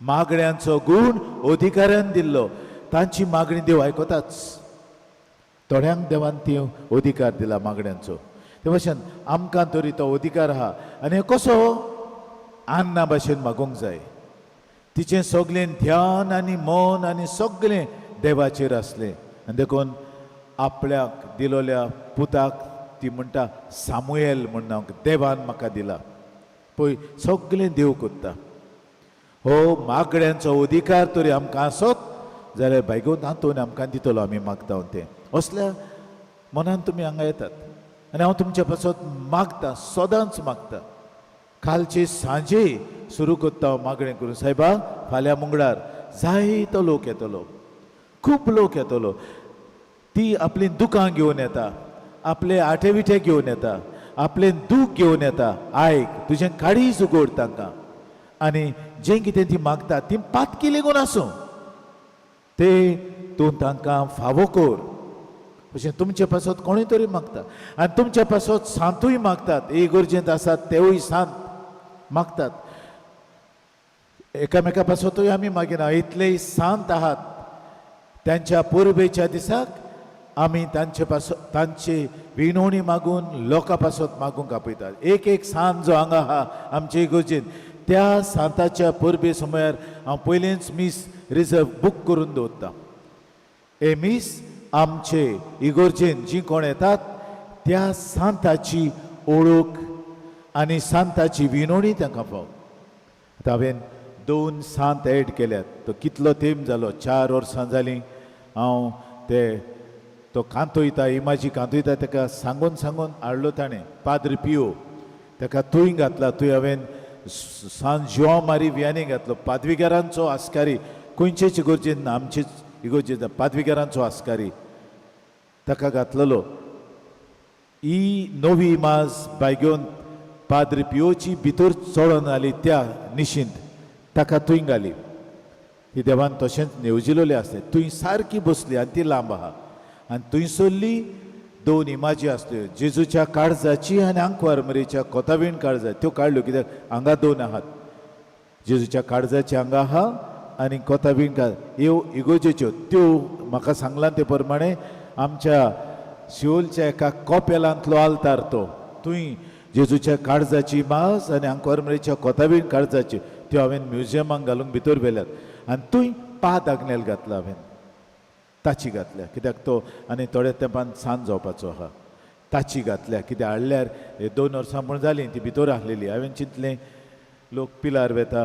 मागण्यांचो गूण अधिकाऱ्यान दिल्लो, तांची मागणी देव आयकताच. थोड्यांक देवान ती अधिकार दिला मागण्यांचो. ते भाशेन आमकां तरी तो अधिकार आहा. आनी कसो आन्ना भाशेन मागूंक जाय. तिचें सगळें ध्यान आनी मन आनी सगळें देवाचेर आसलें आनी देखून आपल्याक दिलोल्या पुताक ती म्हणटा सामुएल म्हण नांव देवान म्हाका दिला. पळय सगळें देव करता. हो मागण्यांचो अधिकार तरी आमकां आसत जाल्यार बायगो तातूंत आमकां दितलो आमी मागता तें. असल्या मनान तुमी हांगा येतात आनी हांव तुमच्या पासत मागता, सदांच मागता. कालचे सांजे सुरू करता हांव मागणें करून, सायबा फाल्यां मंगळार जायतो लोक येतलो, खूब लोक येतलो. ती आपली दुकां घेवन येता, आपले आटे विटे घेवन येता, आपलें दूख घेवन येता. आयक तुजें काळीज उगड तांकां आनी जें कितें ती मागता ती पातकी लेगून आसूं ते तूं तांकां फावो कर. अशें तुमचे पासत कोणूय तरी मागता आनी तुमचे पासत सांतूय मागतात, इगर्जेंत आसात तेवूय सांत मागतात. एकामेका पासतूय आमी मागिना, इतलेय सांत आहात. त्यांच्या परबेच्या दिसाक आमी तांचे पासत तांची विनवणी मागून लोकां पासत मागूंक आपयतात. एक एक सांत जो हांगा आहा आमचे इगोर्जेन त्या सांताच्या परबे समयार हांव पयलेंच मीस रिजर्व बूक करून दवरता. हे मीस आमचे इगोर्जेन जी कोण येतात त्या सांताची ओळख आनी सांताची विनवणी तांकां पाव. आतां हांवें 2 सांत एड केल्यात. तो कितलो तेंप जालो, 4 वर्सां जालीं हांव ते तो कांतोयता इमाजी कांतोयता ताका सांगून सांगून हाडलो ताणें. पाद्र पियो ताका थंय घातला, थंय हांवें सान जुआंव मारी वियानी घातलो. पादविगारांचो आस्कारी खंयचेच इगोर्जेन ना, आमचेच इगोर्जेन पादविगारांचो आस्कारी ताका घातलेलो. ही नवी इमाज बायगेवन पाद्र पियोची भितर चडोन आली त्या निशींत ताका थंय घाली. ती देवान तशेंच नेवजिलोली आसलें. थंय सारकी बसली आनी ती लांब आहा आनी थंयसरली 2 इमाजी आसल्यो, जेजूच्या काळजाची आनी आंकवार मरेच्या कोतावीण काळजा. त्यो काडल्यो कित्याक हांगा 2 आहात, जेजूच्या काळजाची हांगा आहा आनी कोतावीण काळ ह्यो इगोर्जेच्यो. त्यो म्हाका सांगलां ते प्रमाणे आमच्या शिवोलच्या एका कोपेलांतलो आल्तार तो, थंय जेजूच्या काळजाची माज आनी आंकवार मरेच्या कोतावीण काळजाची त्यो हांवें म्युजियमाक घालूंक भितर व्हेल्यात. आनी थंय पाद आग्नेल घातला हांवें, ताची घातल्या कित्याक तो आनी थोड्या तेंपान सांज जावपाचो आहा. ताची घातल्या कित्याक हाडल्यार हे 2 वर्सां पूण जालीं ती भितर आहलेली. हांवें चिंतलें लोक पिलार वेता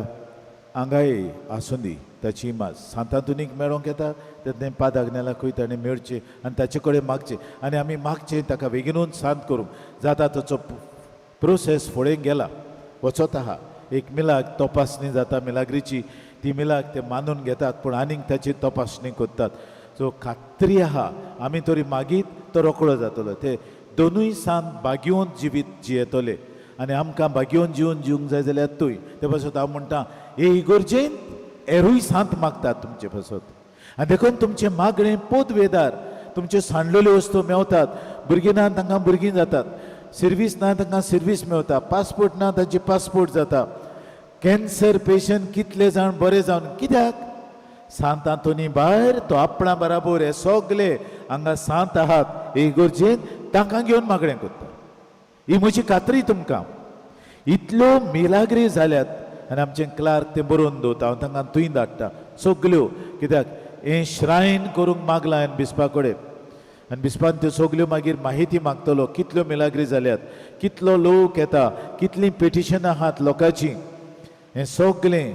हांगाय आसूं दी ताची इमाज, सांतांतुनीक मेळोंक येता तेन्ना पाद आग्नेलाकूय ताणें मेळचें आनी ताचे कडेन मागचें आनी आमी मागचें ताका बेगीनूच सांत करूंक जाता. ताचो प्रोसेस फुडें गेला वचत आहा. एक मिलाग तपासणी जाता मिलाग्रीची, ती मिलाग ते मानून घेतात पूण आनीक ताची तपासणी करतात. सो खात्री आहा आमी तरी मागीर तो रोकडो जातलो. ते दोनूय सांत बागयोवन जिवीत जियेतले आनी आमकां बागयोवन जिवन जिवंक जाय जाल्यार तूंय ते पासत हांव म्हणटा हे इगोर्जेन एरूय सांत मागतात तुमचे पासत आनी देखून तुमचें मागणें पोतवेदार तुमच्यो सांडलेल्यो वस्तू मेवतात. भुरगीं ना तांकां भुरगीं जातात, सिर्वीस ना तांकां सिर्वीस मेवता, पासपोर्ट ना तांची पासपोर्ट जाता. कॅन्सर पेशंट कितले जाण बरे जावन कित्याक सांत आंतोनी भायर तो आपणा बराबर हे सगले हांगा सांत आहात हे इगोर्जेन तांकां घेवन मागणें करता. ही म्हजी खात्री तुमकां. इतल्यो मिलाग्री जाल्यात आनी आमचें क्लार्क तें बरोवन दवरता, हांव तांकां थंय धाडटा सगल्यो कित्याक हें श्रायन करूंक मागलां हांवें बिस्पा कडेन आनी बिस्पान त्यो सगल्यो मागीर माहिती मागतलो कितल्यो मिलाग्री जाल्यात, कितलो लोक येता, कितलीं पिटिशनां आहात लोकांचीं, हें सगलें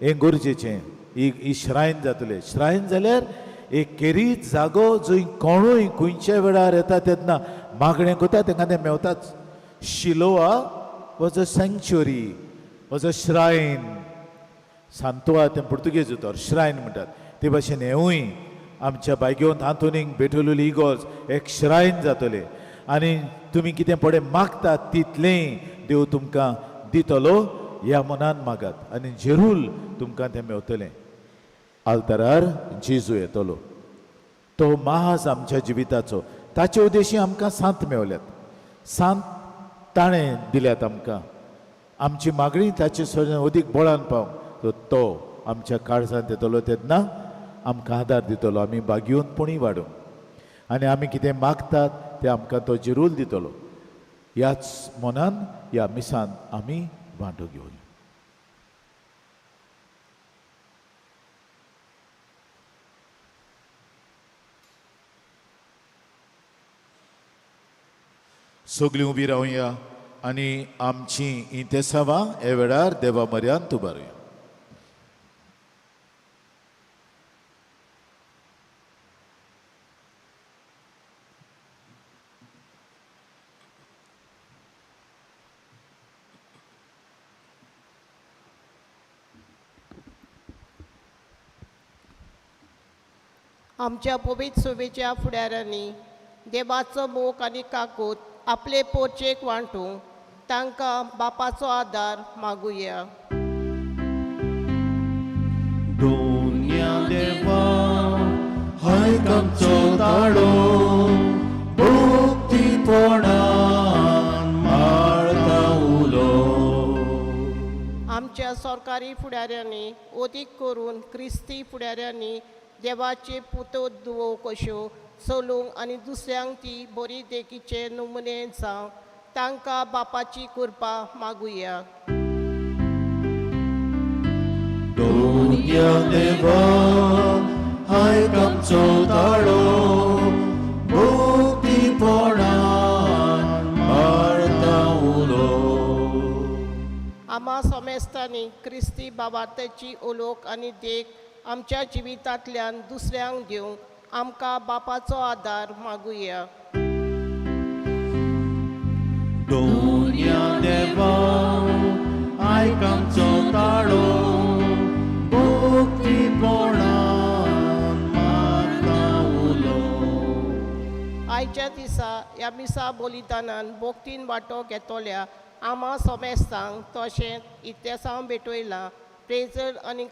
हें गरजेचें. ही श्रायन जातलें. श्रायन जाल्यार एक केरीत जागो जंय कोणूय खंयच्या वेळार येता तेन्ना मागणें करता तांकां तें मेवताच. Shiloh was a sanctuary, was a shrine. सांतोआ तें पुर्तुगेज उतर श्रायन म्हणटात. ते भाशेन हेंवूय आमच्या बायगेवन आंतोनीक भेटवलेली इगोर्ज एक श्रायन जातलें आनी तुमी कितें पळय मागतात तितलें देव तुमकां दितलो ह्या मनान मागात आनी जेरूल तुमकां तें मेवतलें. आल्तारार जेजू येतलो, तो माज आमच्या जिविताचो. ताचे उद्देशी आमकां सांत मेवल्यात, सांत ताणें दिल्यात आमकां. आमची मागणी ताचे सगळें अदीक बळान पावंक तो आमच्या काळजांत येतलो तेन्ना आमकां आदार दितलो. आमी बागयोवन पुणी वाडूंक आनी आमी कितें मागतात तें आमकां तो जिरूल दितलो. ह्याच मनान ह्या मिसान आमी वांटो घेवया. सगळीं उबी रावया आनी आमची इंतेसांवां हे वेळार देवा म्हऱ्यांत उबारुया. आमच्या पवित्र सुबेच्या फुडाऱ्यांनी देवाचो मोग आनी काकूत आपले पोरचेक वांटूंक तांकां बापाचो आदार मागुया. दोन्या देवा हाय आमचो ताळो भक्तीपणान माळता उलो. आमच्या सरकारी फुडाऱ्यांनी अदीक करून क्रिस्ती फुडाऱ्यांनी देवाचे पुतो दुवो कश्यो चलूंक आनी दुसऱ्यांक ती बरी देखीचे नमुने जावं तांकां बापाची कृपा मागुया. दोनया देवा आयक आमचो ताळो भक्तीपणान मारता उलो. आमा सोमेस्तांनी क्रिस्ती बाबार्थाची ओलोक आनी देख आमच्या जिवितांतल्यान दुसऱ्यांक दिवंक आमकां बापाचो आदार मागुया. दोनया देवा आयक आमचो ताळो भक्तीपणान मारता उलो. आयच्या दिसा ह्या मिसा बलिदानान भक्तीन वांटो घेतल्या आमा सोमेस्तांक तशेंच इतिहासांव भेटयलां प्रेजर आनी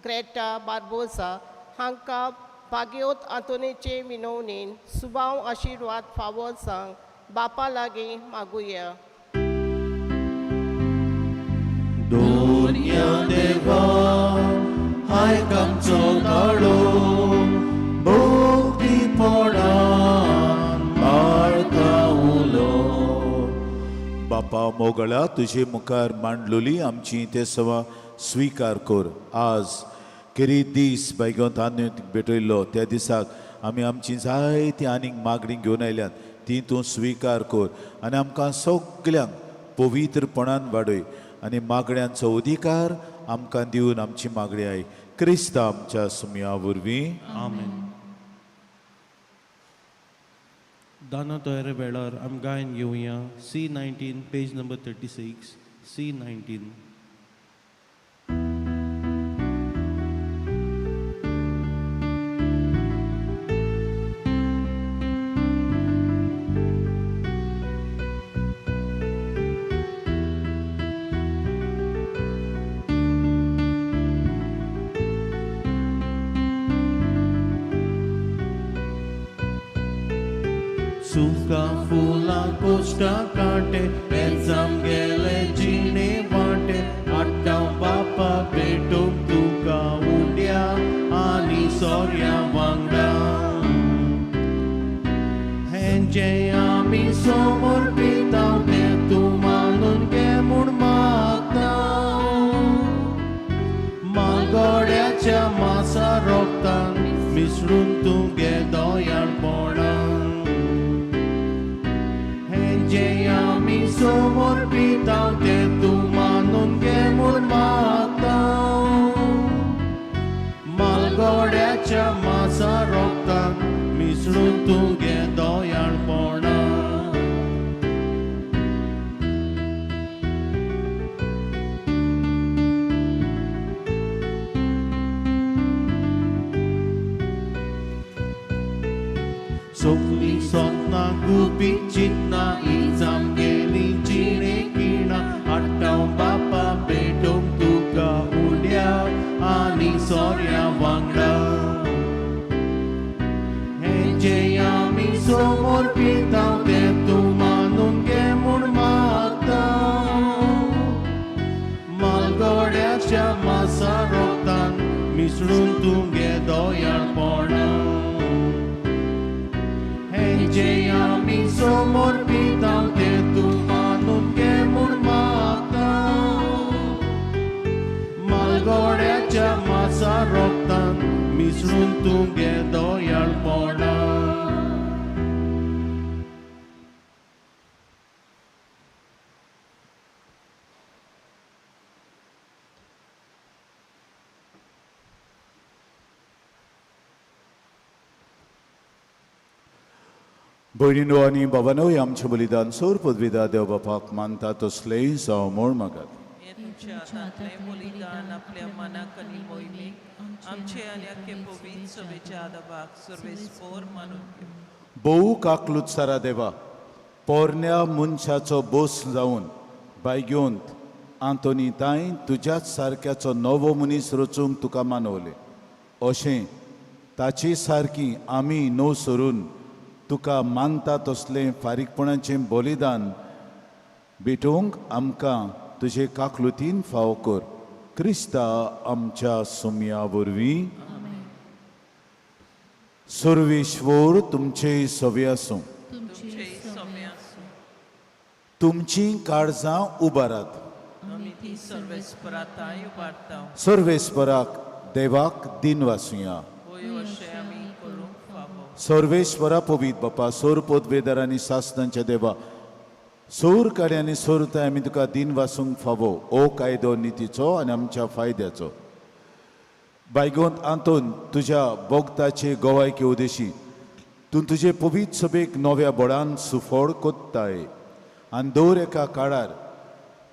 ग्रेटा बार्बोसा हांकां भाग्योत आंतोनीचे विनवणेन सुबाव आशिर्वाद फावो जावंक बापा लागीं मागुया. दोनया देवा आयक आमचो ताळो भक्तीपणान मारता उलो. बापा मोगळा तुजे मुखार मांडलोली आमची ते सवा स्विकार कर. आज केरी दीस बायगोंत आनी भेटयल्लो त्या दिसाक आमी आमची जायती आनीक मागणी घेवन आयल्यात ती तूं स्विकार कर आनी आमकां सगल्यांक पवित्रपणान वाडय आनी मागण्यांचो अधिकार आमकां दिवन आमची मागणी आयक क्रिस्ता आमच्या सुमया वरवीं. आमेन. दाना तयारे वेळार आमी गायन घेवया C 19 page number 36 C 19. सुका फुलां कोश्टा कांटे पेजाम गेले जिणे वांटे आट्टां बापा भेटूंक तुका उंड्या आनी सोऱ्या वांगडा हें जें आमी समर्पिता तें तूं मानून घे म्हूण मागता मागोड्याच्या मासा रोगतान मिसळून तुगे दयाळपणान हें जें आमी समर्पिता तें तूं मानून घे म्हूण मागता मालगोड्याच्या मासा रोगतान मिसळून तुगे दयाळपणान. सगलीं सपनां गुपीत चिंतना आमगेली जिणे किणां हाडटा बापा भेटोवंक तुका उड्या आनी सोऱ्या वांगडा हें जें आमी समर्पिता तें तूं मानून घे म्हूण मागता मालगोड्याच्या मासा रोगतान मिसळून तुगे दयाळपणान हें जें आमी समर्पिता तें तूं मानून घे म्हूण मागता मालगोड्याच्या मासा रोगतान मिसळून तुगे दयाळपणान. भयणीनो आनी बाबानो हें आमचें बलिदान सोर पदवीदार देव बापाक मानता तसलेंय जावं म्हूण मागात. हें तुमच्या हातांतलें बलिदान आपल्या मनाक आनी मोहिमेक आमचे आनी आख्खे पवित्र सभेच्या आदाबाक सर्वेस्पोर मानून घेवं. भोव काकलूत सारा देवा पोरण्या मनशाचो बोस जावन बायगेवंत आंतोनी ताई तुज्याच सारक्याचो नवो मनीस रचूंक तुका मानवलें अशें ताचे सारकी आमी न्हू सरून तुका मानता तसलें फारीकपणाचें बलिदान भेटोवंक आमकां तुजे काकलुतीन फावो कर क्रिस्ता आमच्या सुमया वरवीं. सर्वेश्वर तुमचे सवे आसूं. तुमचे समे आसूं. तुमचीं काळजां उबारात. आमी ती सर्वेस्पराताय उबारता. सर्वेस्पराक देवाक दिन वासुया. होय, अशें आमी करूंक फावो. सर्वेश्वरा, पवीत बापा, सोर पोतवेदार आनी सासनांच्या देवा, सोर काडे आनी सोरताय आमी तुका दिन वासूंक फावो. ओ कायदो नितीचो आनी आमच्या फायद्याचो. बायगोंत आंतोन, तुज्या बोगताचे गोवायके उदेशी तूं तुजे पवीत सभेक नव्या बळान सुफळ कोत्ताय आनी दर एका काळार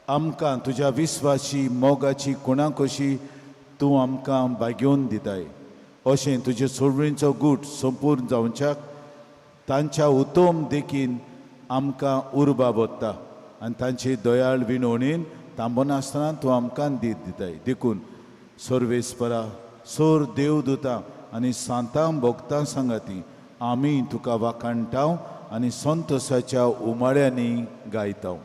आमकां तुज्या विस्वासी मोगाची कुणाकशी तूं आमकां बागेवन दिताय. अशें तुजे सोडणीचो गूट संपूर्ण जावच्याक तांच्या उत्तम देखीन आमकां उर्बा बत्ता आनी तांची दयाळ विनवणीन थांबनासतना तूं आमकां दीत दिताय. देखून सर्वेस्परा, सोर देवदुतां आनी सांतां भोगतां सांगाती आमी तुका वाखाणटाव आनी संतोसाच्या उमाळ्यांनी गायताव.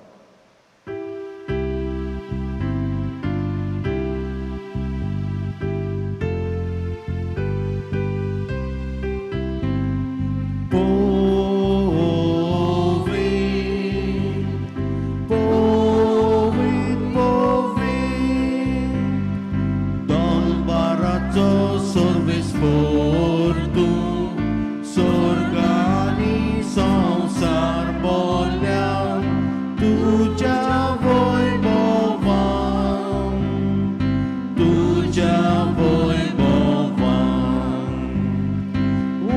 Povit, povit, povit, दनपाराचो सर्वेस पोर तूं, स्वर्गानी संवसार बोल्या तुज्या वैभवान, तुज्या वैभवान.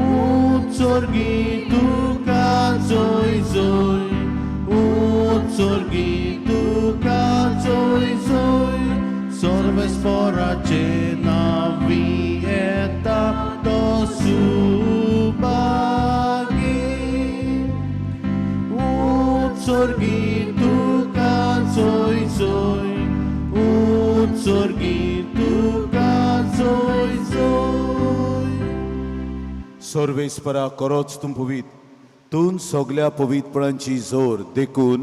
उत्सर्गी तुका जोय जोय, उत्सर्गी तुका जोय जोय, सर्वेस्पराचे नांवी येता तो सुभागी. उत्सर्गी तुका जोय जोय, उत्सर्गी तुका जोय जोय. सर्वेस्परा, करोच तूं पवीत, तूं सगल्या पवीतपणांची जोर. देखून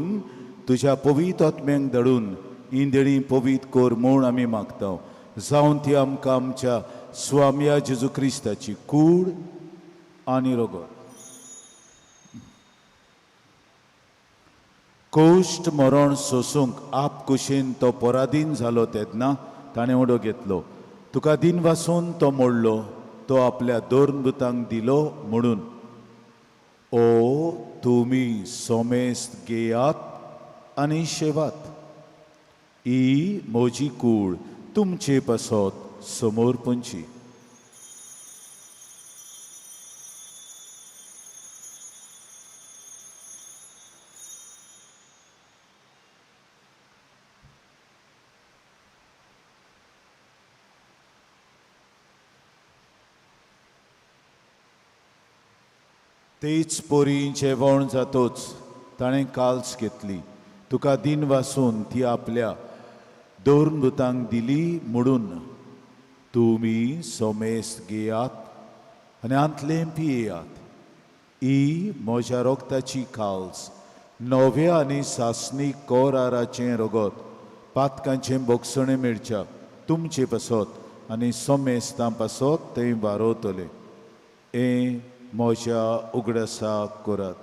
तुज्या पवीत आत्म्यांक धाडून इंदळी पवीत कर म्हूण आमी मागता, जावन ती आमकां आमच्या स्वामया जेजू क्रिस्ताची कूड आनी रगत. कोश्ट मरण सोसूंक आप कुशीन तो पराधीन जालो तेन्ना ताणें उडो घेतलो. तुका दिन वासून तो मोडलो, तो आपल्या दोर्नभूतांक दिलो म्हणून, ओ तुमी सोमेस्त घेयात आनी शेवात, ही म्हजी कूड तुमचे पासत समोर पंची. तेच पोरी जेवण जातोच ताणें काल्स घेतली, तुका दिन वासून ती आपल्या दोर्नभूतांक दिली म्हणून, तुमी सोमेस्त घेयात आनी आंतलें पियेयात, ही म्हज्या रोगताची काल्स, नव्या आनी सासणी कोराराचें रगत, पातकांचें भोगसणें मेळच्या तुमचे पासत आनी सोमेस्तां पासत तें वारोवतलें. हें म्हज्या उगडासाक करात.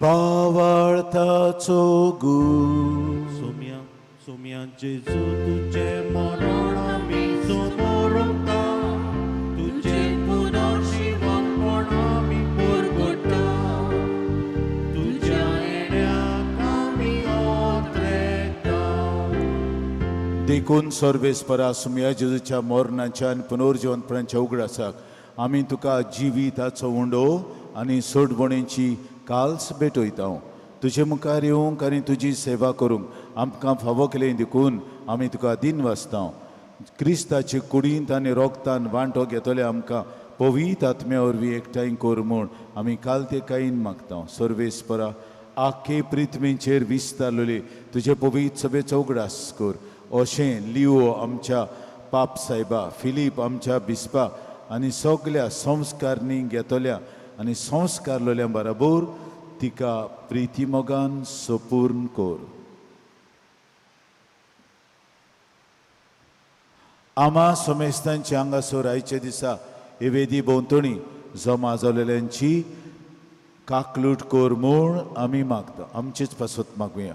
पावाळताचो गूण. सोम्या सोम्या जेजू, तुजें मरण आमी समोरता, तुजें पुनर्जिवनपण आमी परगटा, तुज्या येण्याक आमी ओत्रेता. देखून सर्वेस्परा, सुमया जेजूच्या मरणाच्या आनी पुनर्जिवनपणाच्या उगडासाक आमी तुका जिविताचो उंडो आनी सोडवणेची काल्स भेटयता. तुजे मुखार येवंक आनी तुजी सेवा करूंक आमकां फावो केलें देखून आमी तुका दिन वाचता. क्रिस्ताचे कुडींत आनी रोगतान वांटो घेतले आमकां पवित्र आत्म्या वरवीं एकठांय कर म्हूण आमी काल ते कायीन मागता. सर्वेस्परा आखे पृथ्वीचेर विस्तारलेली तुजे पवित्र सभेचो उगडास कर. अशें लिओ आमच्या पाप सायबा, फिलीप आमच्या बिस्पा आनी सगल्या संस्कारणी घेतल्या आनी संस्कारलेल्या बराबर तिका प्रितीमोगान सपूर्ण कर. आमा समेस्तांच्या हांगासर आयच्या दिसा हे वेदी भोंवतणी जमा जालेल्यांची काकलूट कर म्हूण आमी मागता. आमचेच पासत मागुया.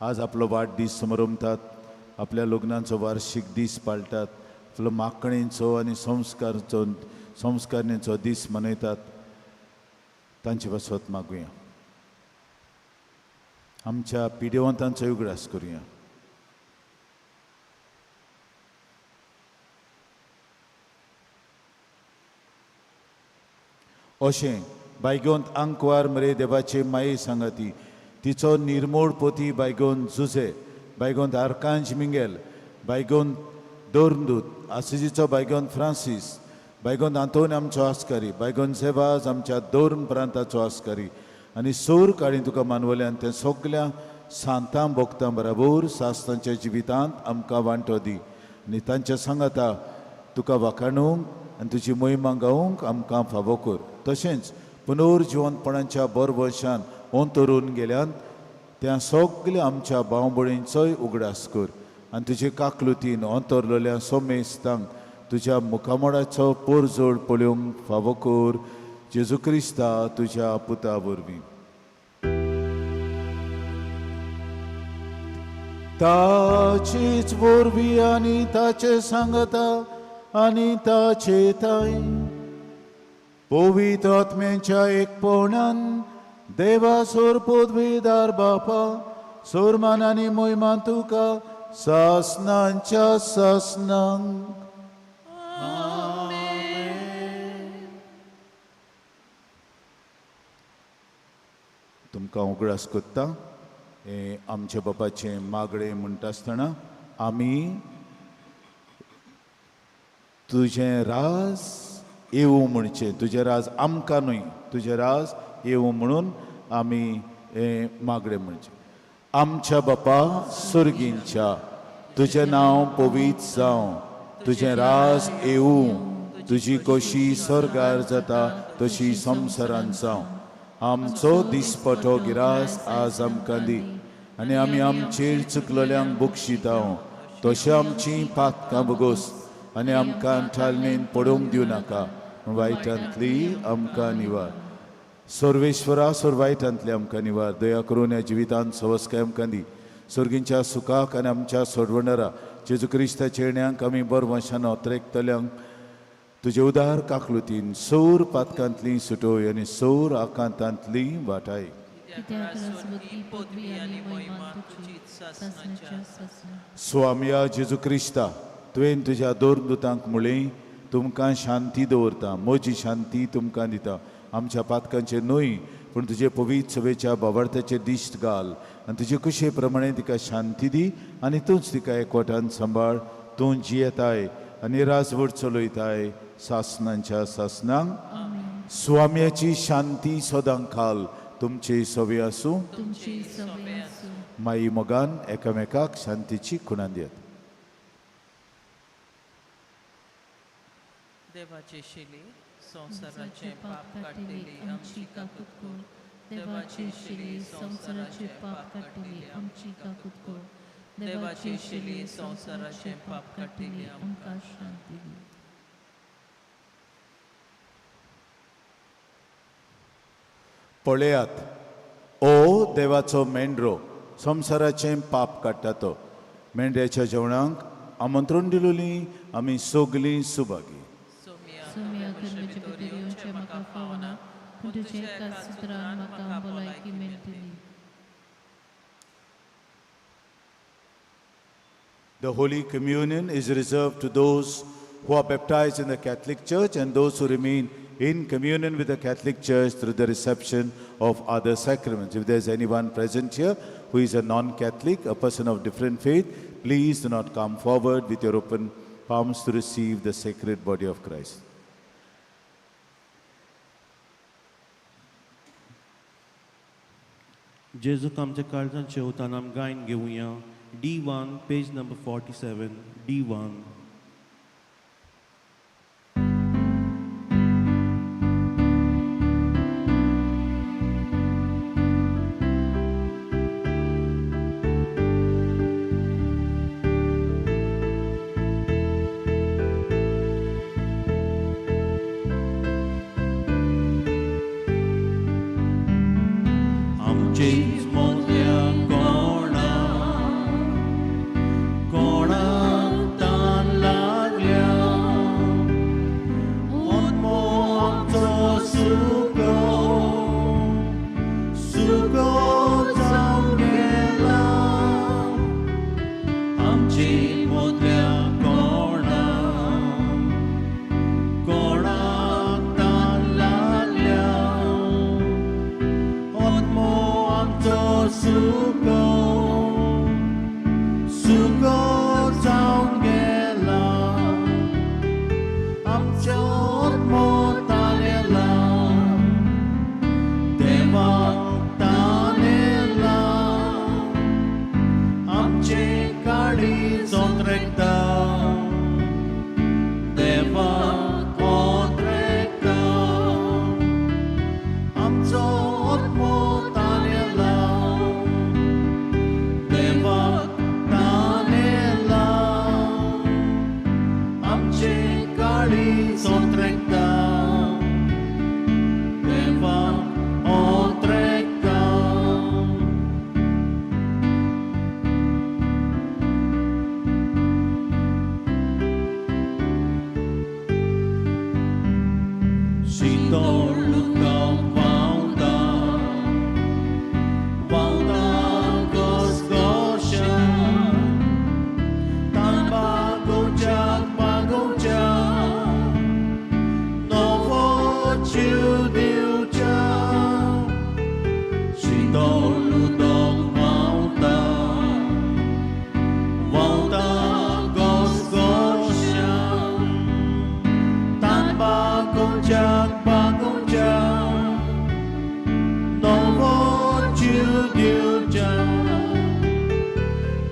आज आपलो वाडदीस समरमतात, आपल्या लग्नाचो वार्षीक दीस पाळटात, आपलो माकणेचो आनी संस्कारचो संस्कारणेचो दीस मनयतात. तांचे पासत मागुया. आमच्या पिडेवंतांचो उगडास करुया. अशें बायगोंत आंकवार मरे देवाचे माये सांगाती तिचो निर्मोड पोती बायगोन जुझे, बायगोंत आर्कांज मिंगेल, बायगोन दोरदूत, आसिजीचो बायगोन फ्रांसीस, बायगोन आंतोन आमचो आस्कारी, बायगोन सेवाज आमच्या दोर्न प्रांताचो आस्कारी आनी सोर काळी तुका मानवल्यान तें सगल्या सांतां भोगतां बराबर सास्तांच्या जिवितांत आमकां वांटो दी आनी तांच्या सांगाता तुका वाखाणूंक आनी तुजी मोहिमा गावंक आमकां फावो कर. तशेंच पुनर्जिवंतपणाच्या बरवशान अंतरून गेल्यान त्या सगल्या आमच्या भावबळींचोय उगडास कर आनी तुजे काकलुतीन अंतरलेल्या सोमेस्तांक तुज्या मुखामोडाचो पोरजोड पळोवंक फावो कर. जेजू क्रिस्ता तुज्या पुता वरवीं. ताचीच वरवीं आनी ताचे सांगता आनी ताचे ताय पवित्र आत्म्यांच्या एकपणान देवा सोर पदवीदार बापा सोरमान आनी मोहिमान तुका सासनांच्या सासनांक. तुमकां उगडास कोत्ता हें आमच्या बापाचें मागणें म्हणटा आसतना आमी तुजें राज येवूं म्हणचें, तुजें राज आमकां न्हय, तुजें राज येवूं म्हणून आमी हें मागणें म्हणचें. आमच्या बापा सर्गींच्या तुजें नांव पवित्र जावं, तुजें राज येवूं, तुजी कशी सर्गार जाता तशी संवसारांत जावं. आमचो दिसपटो गिरास आज आमकां दी आनी आमी आमचेर चुकलेल्यांक बक्षिता तशें आमची पातकां भोगोस आनी आमकां ठालणेन पडोवंक दिवं नाका, वायटांतली आमकां निवार. सर्वेश्वरा सोर वायटांतली आमकां निवार. दया करून ह्या जिवितांत सवस्काय आमकां दी. सर्गींच्या सुखाक आनी आमच्या सोडवणरा जेजू क्रिस्ताच्या येण्याक आमी बरवंशान अत्रेकतल्यांक तुजे उदार काकलुतीन सौर पातकांतली सुटोय आनी सौर आकांतांतली वाटाय. स्वामया जेजू क्रिस्ता तुवें तुज्या दोरदूतांक म्हणलें तुमकां शांती दवरता, म्हजी शांती तुमकां दिता. आमच्या पातकांचेर न्हय पूण तुजे पवित्र सभेच्या बाबार्थाचेर दिश्ट घाल आनी तुजे कुशे प्रमाणे तिका शांती दी आनी तूंच तिका एकवटान सांबाळ. तूं जियेताय आनी राजवट चलयताय सासनांच्या सासनांक. स्वाम्याची शांती सदां खाल तुमची सवे आसूं. माई मोगान एकामेकाक शांतीची खुणां दियात. देवाची शिली संवसाराचें पाप काडटली आमची काकूत कर. देवाची शिली संवसाराचें पाप काडटली आमची काकूत कर. देवाची शिली संवसाराचें पाप काडटली आमकां शांती दी. पळयात ओ देवाचो मेंढरो संवसाराचें पाप काडटा तो. मेंढ्याच्या जेवणाक आमंत्रण दिलोली आमी सगलीं सुभागी. सोम्या तुवें भितर येवचें म्हाका फावना, पूण तुज्या एका सुत्रान म्हाका भलायकी मेळटली. The Holy Communion is reserved to those who are baptized in the Catholic Church and those who remain in communion with the Catholic Church through the reception of other sacraments. If there is anyone present here who is a non-Catholic, a person of different faith, please do not come forward with your open Palms to receive the sacred body of Christ. जेजूक आमच्या काळजांत शेवतान आम गायन घेवया. D1, page number 47, D1. आमचेच मोदल्या कोणा कोणाक तान लागल्या, आत्मो आमचो सुको सुको जावन गेला. आमचे मोदल्या कोणा कोणाक तान लागल्या, आत्मो आमचो सुको सुको जावन गेला. आमचो आत्मो तानेला, देवाक तानेला. आमचे काळीज ओंत्रेकता, देवाक ओंत्रेकता. आमचो आत्मो तानेला, देवाक तानेला. आमचे काळीज ओंत्रेकता, देवाक ओंत्रेकता. शीतळ उदक व्हांवता व्हांवता घसघश्यान, तान भागोवच्याक भागोवच्याक नवो जीव दिवच्याक. शीतळ उदक व्हांवता व्हांवता घसघश्यान, तान भागोवच्याक भागोवच्याक नवो जीव दिवच्याक.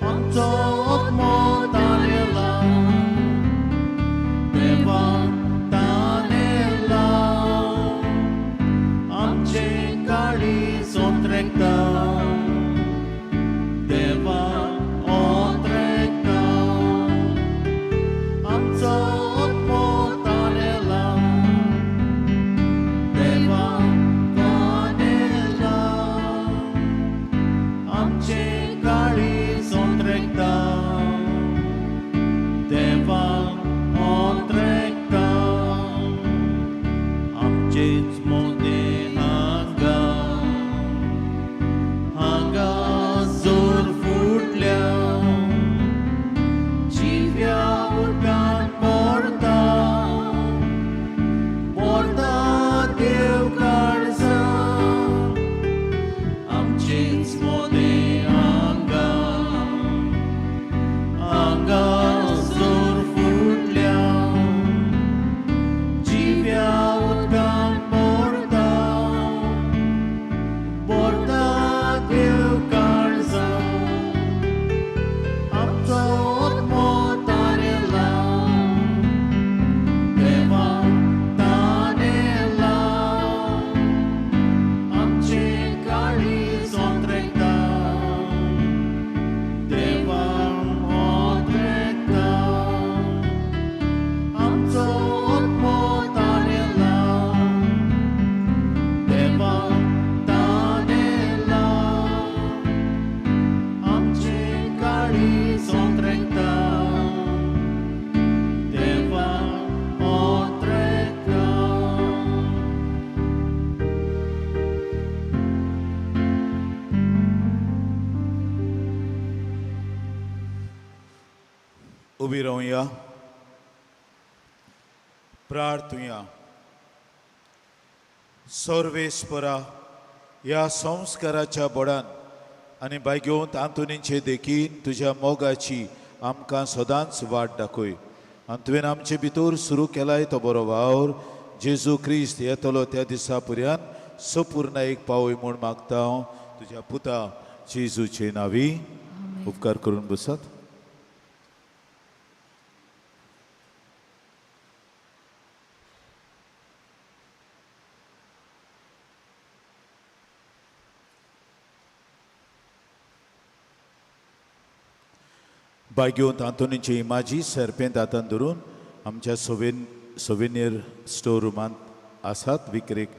आमचो आत्मो तानेला, देवाक तानेला. आमचे काळीज ओंत्रेकता, देवाक ओंत्रेकता. आमचो आत्मो तानेला, देवाक तानेला. आमचे काळीज ओंत्रेकता, देवाक ओंत्रेकता. आमचेच मोदें हांगा हांगा जोर फुटल्या, जिव्या उदकान भरता भरता देव काळजां. आमचेच मोदें हांगा हांगा जोर फुटल्या, जिव्या उदकान भरता भरता देव काळजां. आमचो आत्मो तानेला, देवाक तानेला. आमचे काळीज ओंत्रेकता, देवाक ओंत्रेकता. आमचो आत्मो तानेला, देवाक तानेला. आमचे काळीज ओंत्रेकता, देवाक ओंत्रेकता. उबी रावया, प्रार्थुया. सर्वेस्परा, ह्या संस्काराच्या बोडान आनी भाग्योंत आंतोनीचे देखीन तुज्या मोगाची आमकां सदांच वाट दाखय. आनी तुवें आमचे भितर सुरू केलाय तो बरो वावर जेजू क्रिस्त येतलो त्या दिसा पर्यंत सपूर्ण एक पावय म्हूण मागता हांव तुज्या पुता जेजूचे नांवी. उपकार करून बसात. बायगेवंत आंतोनीची इमाजी सरपेंत हातान धरून आमच्या सोवेनियर स्टोर रुमांत आसात विक्रेक.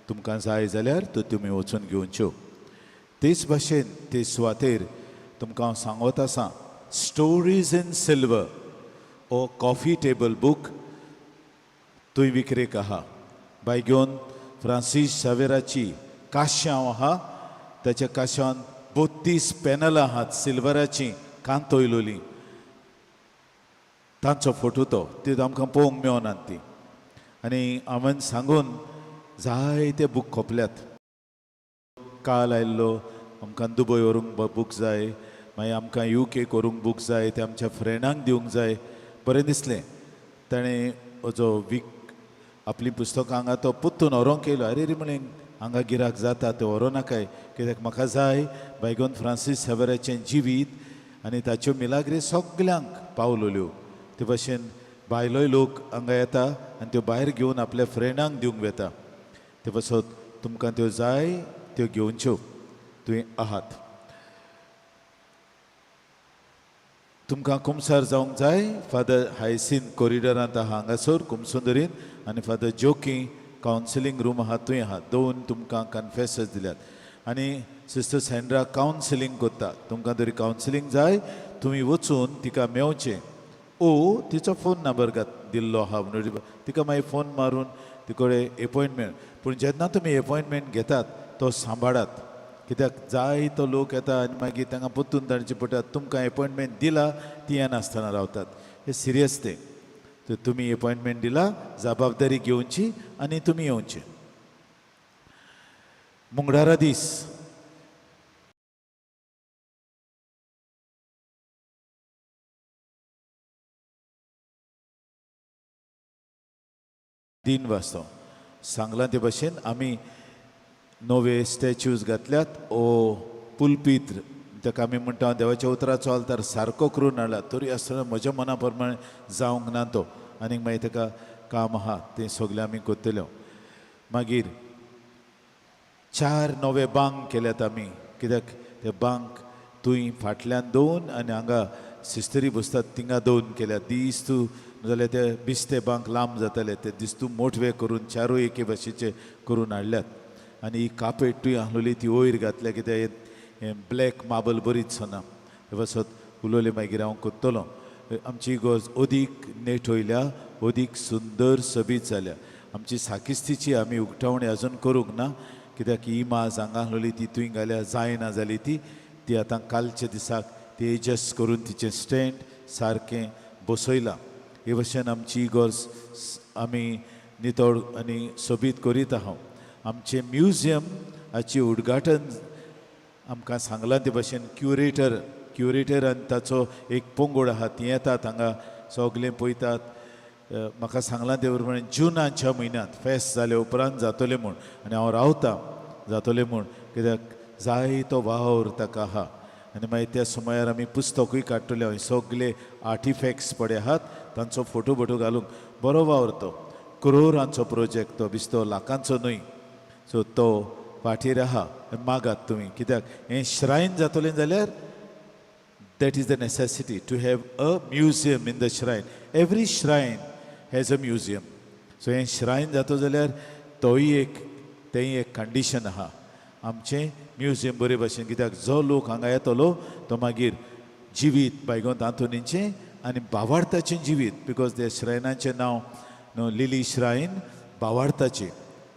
तुमकां जाय जाल्यार त्यो तुमी वचून घेवच्यो. तेच भाशेन ते सुवातेर तुमकां हांव सांगत आसा, स्टोरीज इन सिल्वर हो कॉफी टेबल बूक थंय विक्रेक आहा. बायगेवन फ्रांसीस शावेराची काश्यांव आहा, ताच्या काश्यान 32 पॅनलां आहात सिल्वराचीं कांतोयलोलीं, तांचो फोटो तो ती आमकां पळोवंक मेळनात ती. आनी हांवें सांगून जायते बूक खोपल्यात. काल आयिल्लो आमकां दुबय व्हरूंक बूक जाय, मागीर आमकां you के करूंक बूक जाय, ते आमच्या फ्रेंडांक दिवंक जाय. बरें दिसलें ताणें जो वीक आपलीं पुस्तकां हांगा तो पुत्तून व्हरूंक येयलो. अरे रे म्हणलें, हांगा गिराक जाता तें व्हरूं नाकाय, कित्याक म्हाका जाय बायगोन फ्रांसीस सेवेराचें जिवीत आनी ताच्यो मिलाग्री सगल्यांक पावलोल्यो. ते भाशेन भायलोय लोक हांगा येता आनी त्यो भायर घेवन आपल्या फ्रेंडांक दिवंक वता. ते पासत तुमकां त्यो जाय त्यो घेवच्यो. तुवें आहात, तुमकां कुमसार जावंक जाय, फादर हायसीन कॉरिडोरांत आहा हांगासर कुमसुंदरीन, आनी फादर जोकी कावन्सिलींग रूम आहा थंय आहा. दोन तुमकां कन्फेसर्स दिल्यात. आनी सिस्टर सँड्रा कावन्सिलींग करता. तुमकां तरी कावन्सिलींग जाय तुमी वचून तिका मेवचें ओ तिचो फोन नंबर घात दिल्लो आहा म्हणून तिका मागीर फोन मारून तिकडे एपॉयंटमेंट. पूण जेन्ना तुमी एपॉयंटमेंट घेतात तो सांबाळात, कित्याक जाय तो लोक येता आनी मागीर तांकां परतून धाडचे पडटा. तुमकां एपॉयंटमेंट दिला ती येनासतना रावतात, हें सिरियस तें. तर तुमी एपॉयंटमेंट दिला जबाबदारी घेवची आनी तुमी येवचे. मुंगडारा दीस 3 वाजता सांगलां ते भाशेन आमी नवे स्टॅच्यूज घातल्यात. ओ पुलपीत्र ताका आमी म्हणटा देवाच्या उतराचो आल्तार सारको करून हाडला, तरी आसतना म्हज्या मना प्रमाणे जावंक ना तो, आनीक मागीर ताका काम आहा तें सगळें आमी करतले. मागीर 4 नवे बांक केल्यात आमी, कित्याक ते बांक थंय फाटल्यान 2 आनी हांगा सिस्टरी बसतात थिंगा 2 केल्यात. दीस तूं जाल्यार ते बिस्ते बांक लांब जाताले, ते दिस्तू मोटवे करून 4 एके भाशेचे करून हाडल्यात. आनी ही कापेट तुवें आहलोली ती वयर घातल्या, कित्याक हें ब्लॅक मार्बल बरीच दिसना. हे पासत उलोवलें मागीर हांव करतलो. आमची इगर्ज अदीक नेट वयल्या, अदीक सुंदर सोबीत जाल्या. आमची साकिस्तीची आमी उक्तावणी अजून करूंक ना, कित्याक ही माज हांगा आहलोली ती तुवें घाल्या जायना जाली ती, ती आतां कालच्या दिसाक ती एडजस्ट करून तिचें स्टँड सारकें बसयलां. हे भशेन आमची इगर्ज आमी नितळ आनी सोबीत करीत आहा. आमचें म्युजियम हाचें उद्घाटन आमकां सांगलां ते भशेन क्युरेटर आनी ताचो एक पंगड आहा, ती येतात हांगा सगळें पळयतात. म्हाका सांगलां ते प्रमाणे जुनाच्या म्हयन्यांत फेस्त जाले उपरांत जातलें म्हूण, आनी हांव रावतां जातलें म्हूण, कित्याक जाय तो वावर ताका आहा. आनी मागीर त्या सुमार आमी पुस्तकूय काडटले, हय सगळे आर्टिफॅक्ट्स पळय आहात तांचो फोटो बोटो घालूंक बरो वावर तो, करोरांचो प्रोजेक्ट तो, बिस्तो लाखांचो न्हय. सो तो फाटीर आहा, मागात तुमी, कित्याक हें श्रायन जातलें जाल्यार that is the necessity to have a museum in the shrine. Every shrine has a museum. So हें श्रायन जातो जाल्यार तोय एक तेंय एक कंडिशन आहा आमचें म्युजियम बरे भाशेन, कित्याक जो लोक हांगा येतलो तो मागीर जिवीत बायगोंत आंतोनीचें आनी बावार्थाचें जिवीत, because त्या श्रायनाचें नांव न्हू लिली श्रायन, बावार्थाचें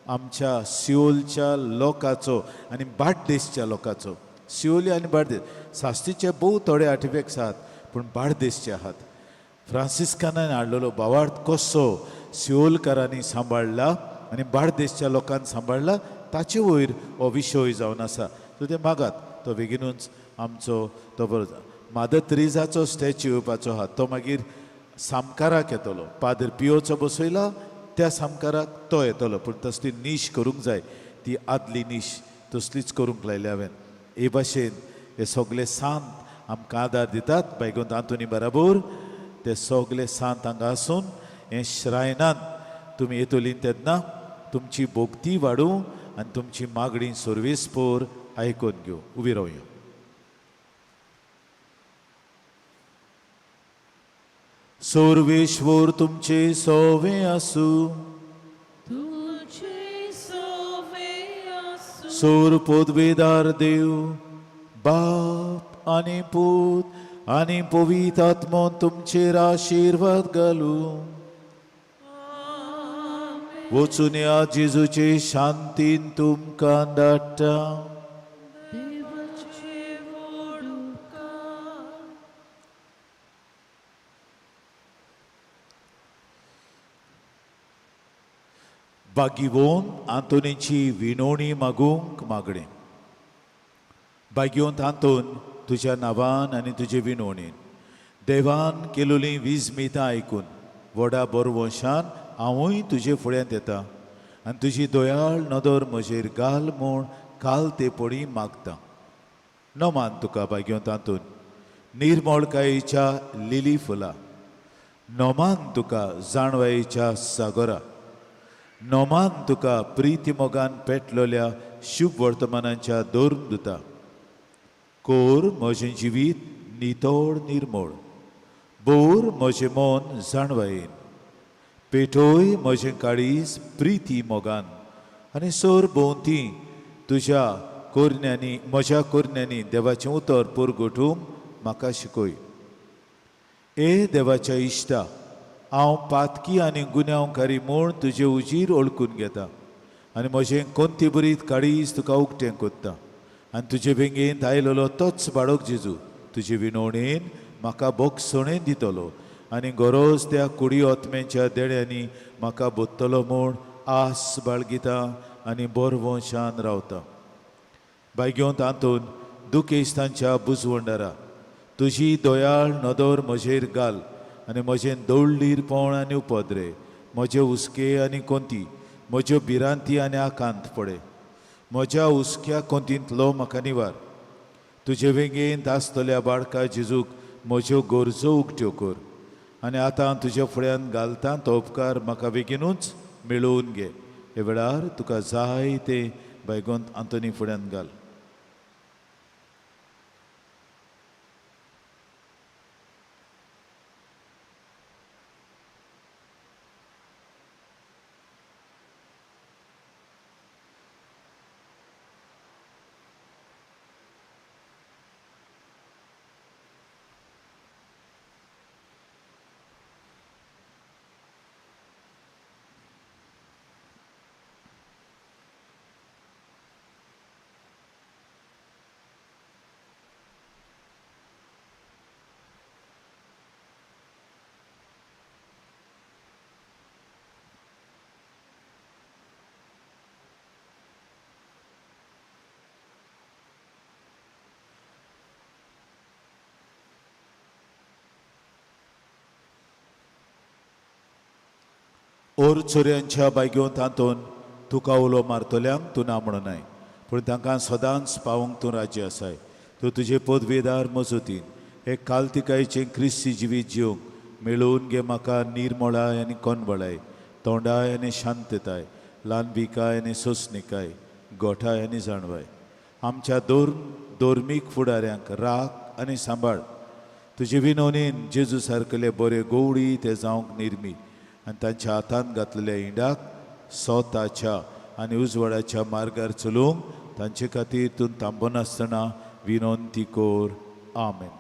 आमच्या सिओलच्या लोकाचो आनी बार्देसच्या लोकाचो. सिओली आनी बार्देस साश्टीचे भोव थोडे आर्टिफॅक्ट्स आहात, पूण बार्देसचे आहात. फ्रांसिस्कानान हाडलेलो बावार्थ कसो सिओलकारांनी सांबाळ्ळा आनी बार्देसच्या लोकांनी सांबाळ्ळा ताचे वयर हो विशय जावन आसा. सो ते मागात तो बेगिनूच आमचो तो बरो मादर त्रिजाचो स्टॅच्यू येवपाचो आहा, तो मागीर सामकाराक येतलो. पाद्र पियोचो बसयला त्या सामकाराक तो येतलो, पूण तसली नीश करूंक जाय, ती आदली नीश तसलीच करूंक लायल्या हांवें. हे भाशेन हे सगळे सांत आमकां आदार दितात. बायगोंत आंतोनी बराबर ते सगळे सांत हांगा आसून हे श्रायनांत तुमी येतली तेन्ना तुमची भोगती वाडूं आनी तुमची मागणी सर्वेस्पोर आयकून घेवं. उबी रावया. सर्वेश्वर तुमचे सोवे आसूं. तुझे सोवे आसूं. सोर पदवेदार देव बाप आनी पूत आनी पवित्र आत्मो तुमचेर आशिर्वाद घालूं. वचून या जेजूचे शांतीन तुमकां धाडटा. देवाचे व्हड उपकार. बागीवोन आंतोनीची विनोणी मागूंक मागणें. बागयोंत आंतोन तुज्या नांवान आनी तुजे विनोणीन देवान केलोलीं वीज मितां आयकून व्हडा बरवंशान हांवूय तुजे फुड्यांत येता आनी तुजी दयाळ नदर म्हजेर घाल म्हूण काल ते पडी मागता. नमान तुका बागयोंत आंतोन निर्मळकायेच्या लिली फुलां, नमान तुका जाणवायेच्या सागोरा, नमान तुका प्रिती मोगान पेटलोल्या शुभ वर्तमानाच्या धर्म दुता. कोर म्हजें जिवीत नितळ निर्मळ, बोर म्हजें मन जाणवायेन, पेटोय म्हजें काळीज प्रिती मोगान आनी सोर भोंवती तुज्या कोरण्यांनी म्हज्या कोरण्यांनी देवाचें उतर पुरगोटूंक म्हाका शिकय. ए देवाच्या इश्टा, हांव पातकी आनी गुन्यांवकारी म्हूण तुजे उजीर ओळखून घेता आनी म्हजें कोंती बरीत काळीज तुका उक्तें कोत्ता आनी तुजे बेंगेंत आयलेलो तोच बाळक जेजू तुजे विनवणेन म्हाका बोगसणेन दितलो आनी गरज त्या कुडी ओतम्यांच्या देण्यांनी म्हाका बोत्तलो म्हूण आस बाळगिता आनी बोरवंशान रावता. बायगेवंत आंतोन दुखेस्तांच्या बुजवंडारा तुजी दयाळ नदर म्हजेर घाल आनी म्हजें दवळीरपण आनी उपद्रे, म्हजे हुस्के आनी कोंती, म्हज्यो भिरांती आनी आकांत पडे म्हज्या हुस्क्या कोंतींतलो म्हाका निवार. तुजे वेंगेंत आसतल्या बाळका जेजूक म्हज्यो गरजो उक्त्यो कर आनी आतां तुज्या फुड्यान घालता तो उपकार म्हाका बेगीनूच मेळोवन घे. हे वेळार तुका जाय ते बायगोंत आंतोनी फुड्यान घाल. ओर चोरयांच्या बायगेवन तातून तुका उलो मारतल्यांक तूं ना म्हणनाय, पूण तांकां सदांच पावोवंक तूं राज्य आसाय. तूं तुजे पदवेदार मजतीन हे कालतिकायचें क्रिस्ती जिवीत जिवंक मेळोवन घे. म्हाका निर्मळाय आनी कोनबळाय, तोंडाय आनी शांतताय, ल्हानभिकाय आनी सोंसणिकाय, गोठाय आनी जाणवाय. आमच्या धर्मीक फुडाऱ्यांक राख आनी सांबाळ. तुजे विनोनीन जेजू सारकेले बरे गोवडी ते जावंक निर्मी आनी तांच्या हातांत घातलेल्या इंडाक सोताच्या आनी उजवाडाच्या मार्गार चलोवंक तांचे खातीर तूं थांबनासतना विनंती कर. आमेन.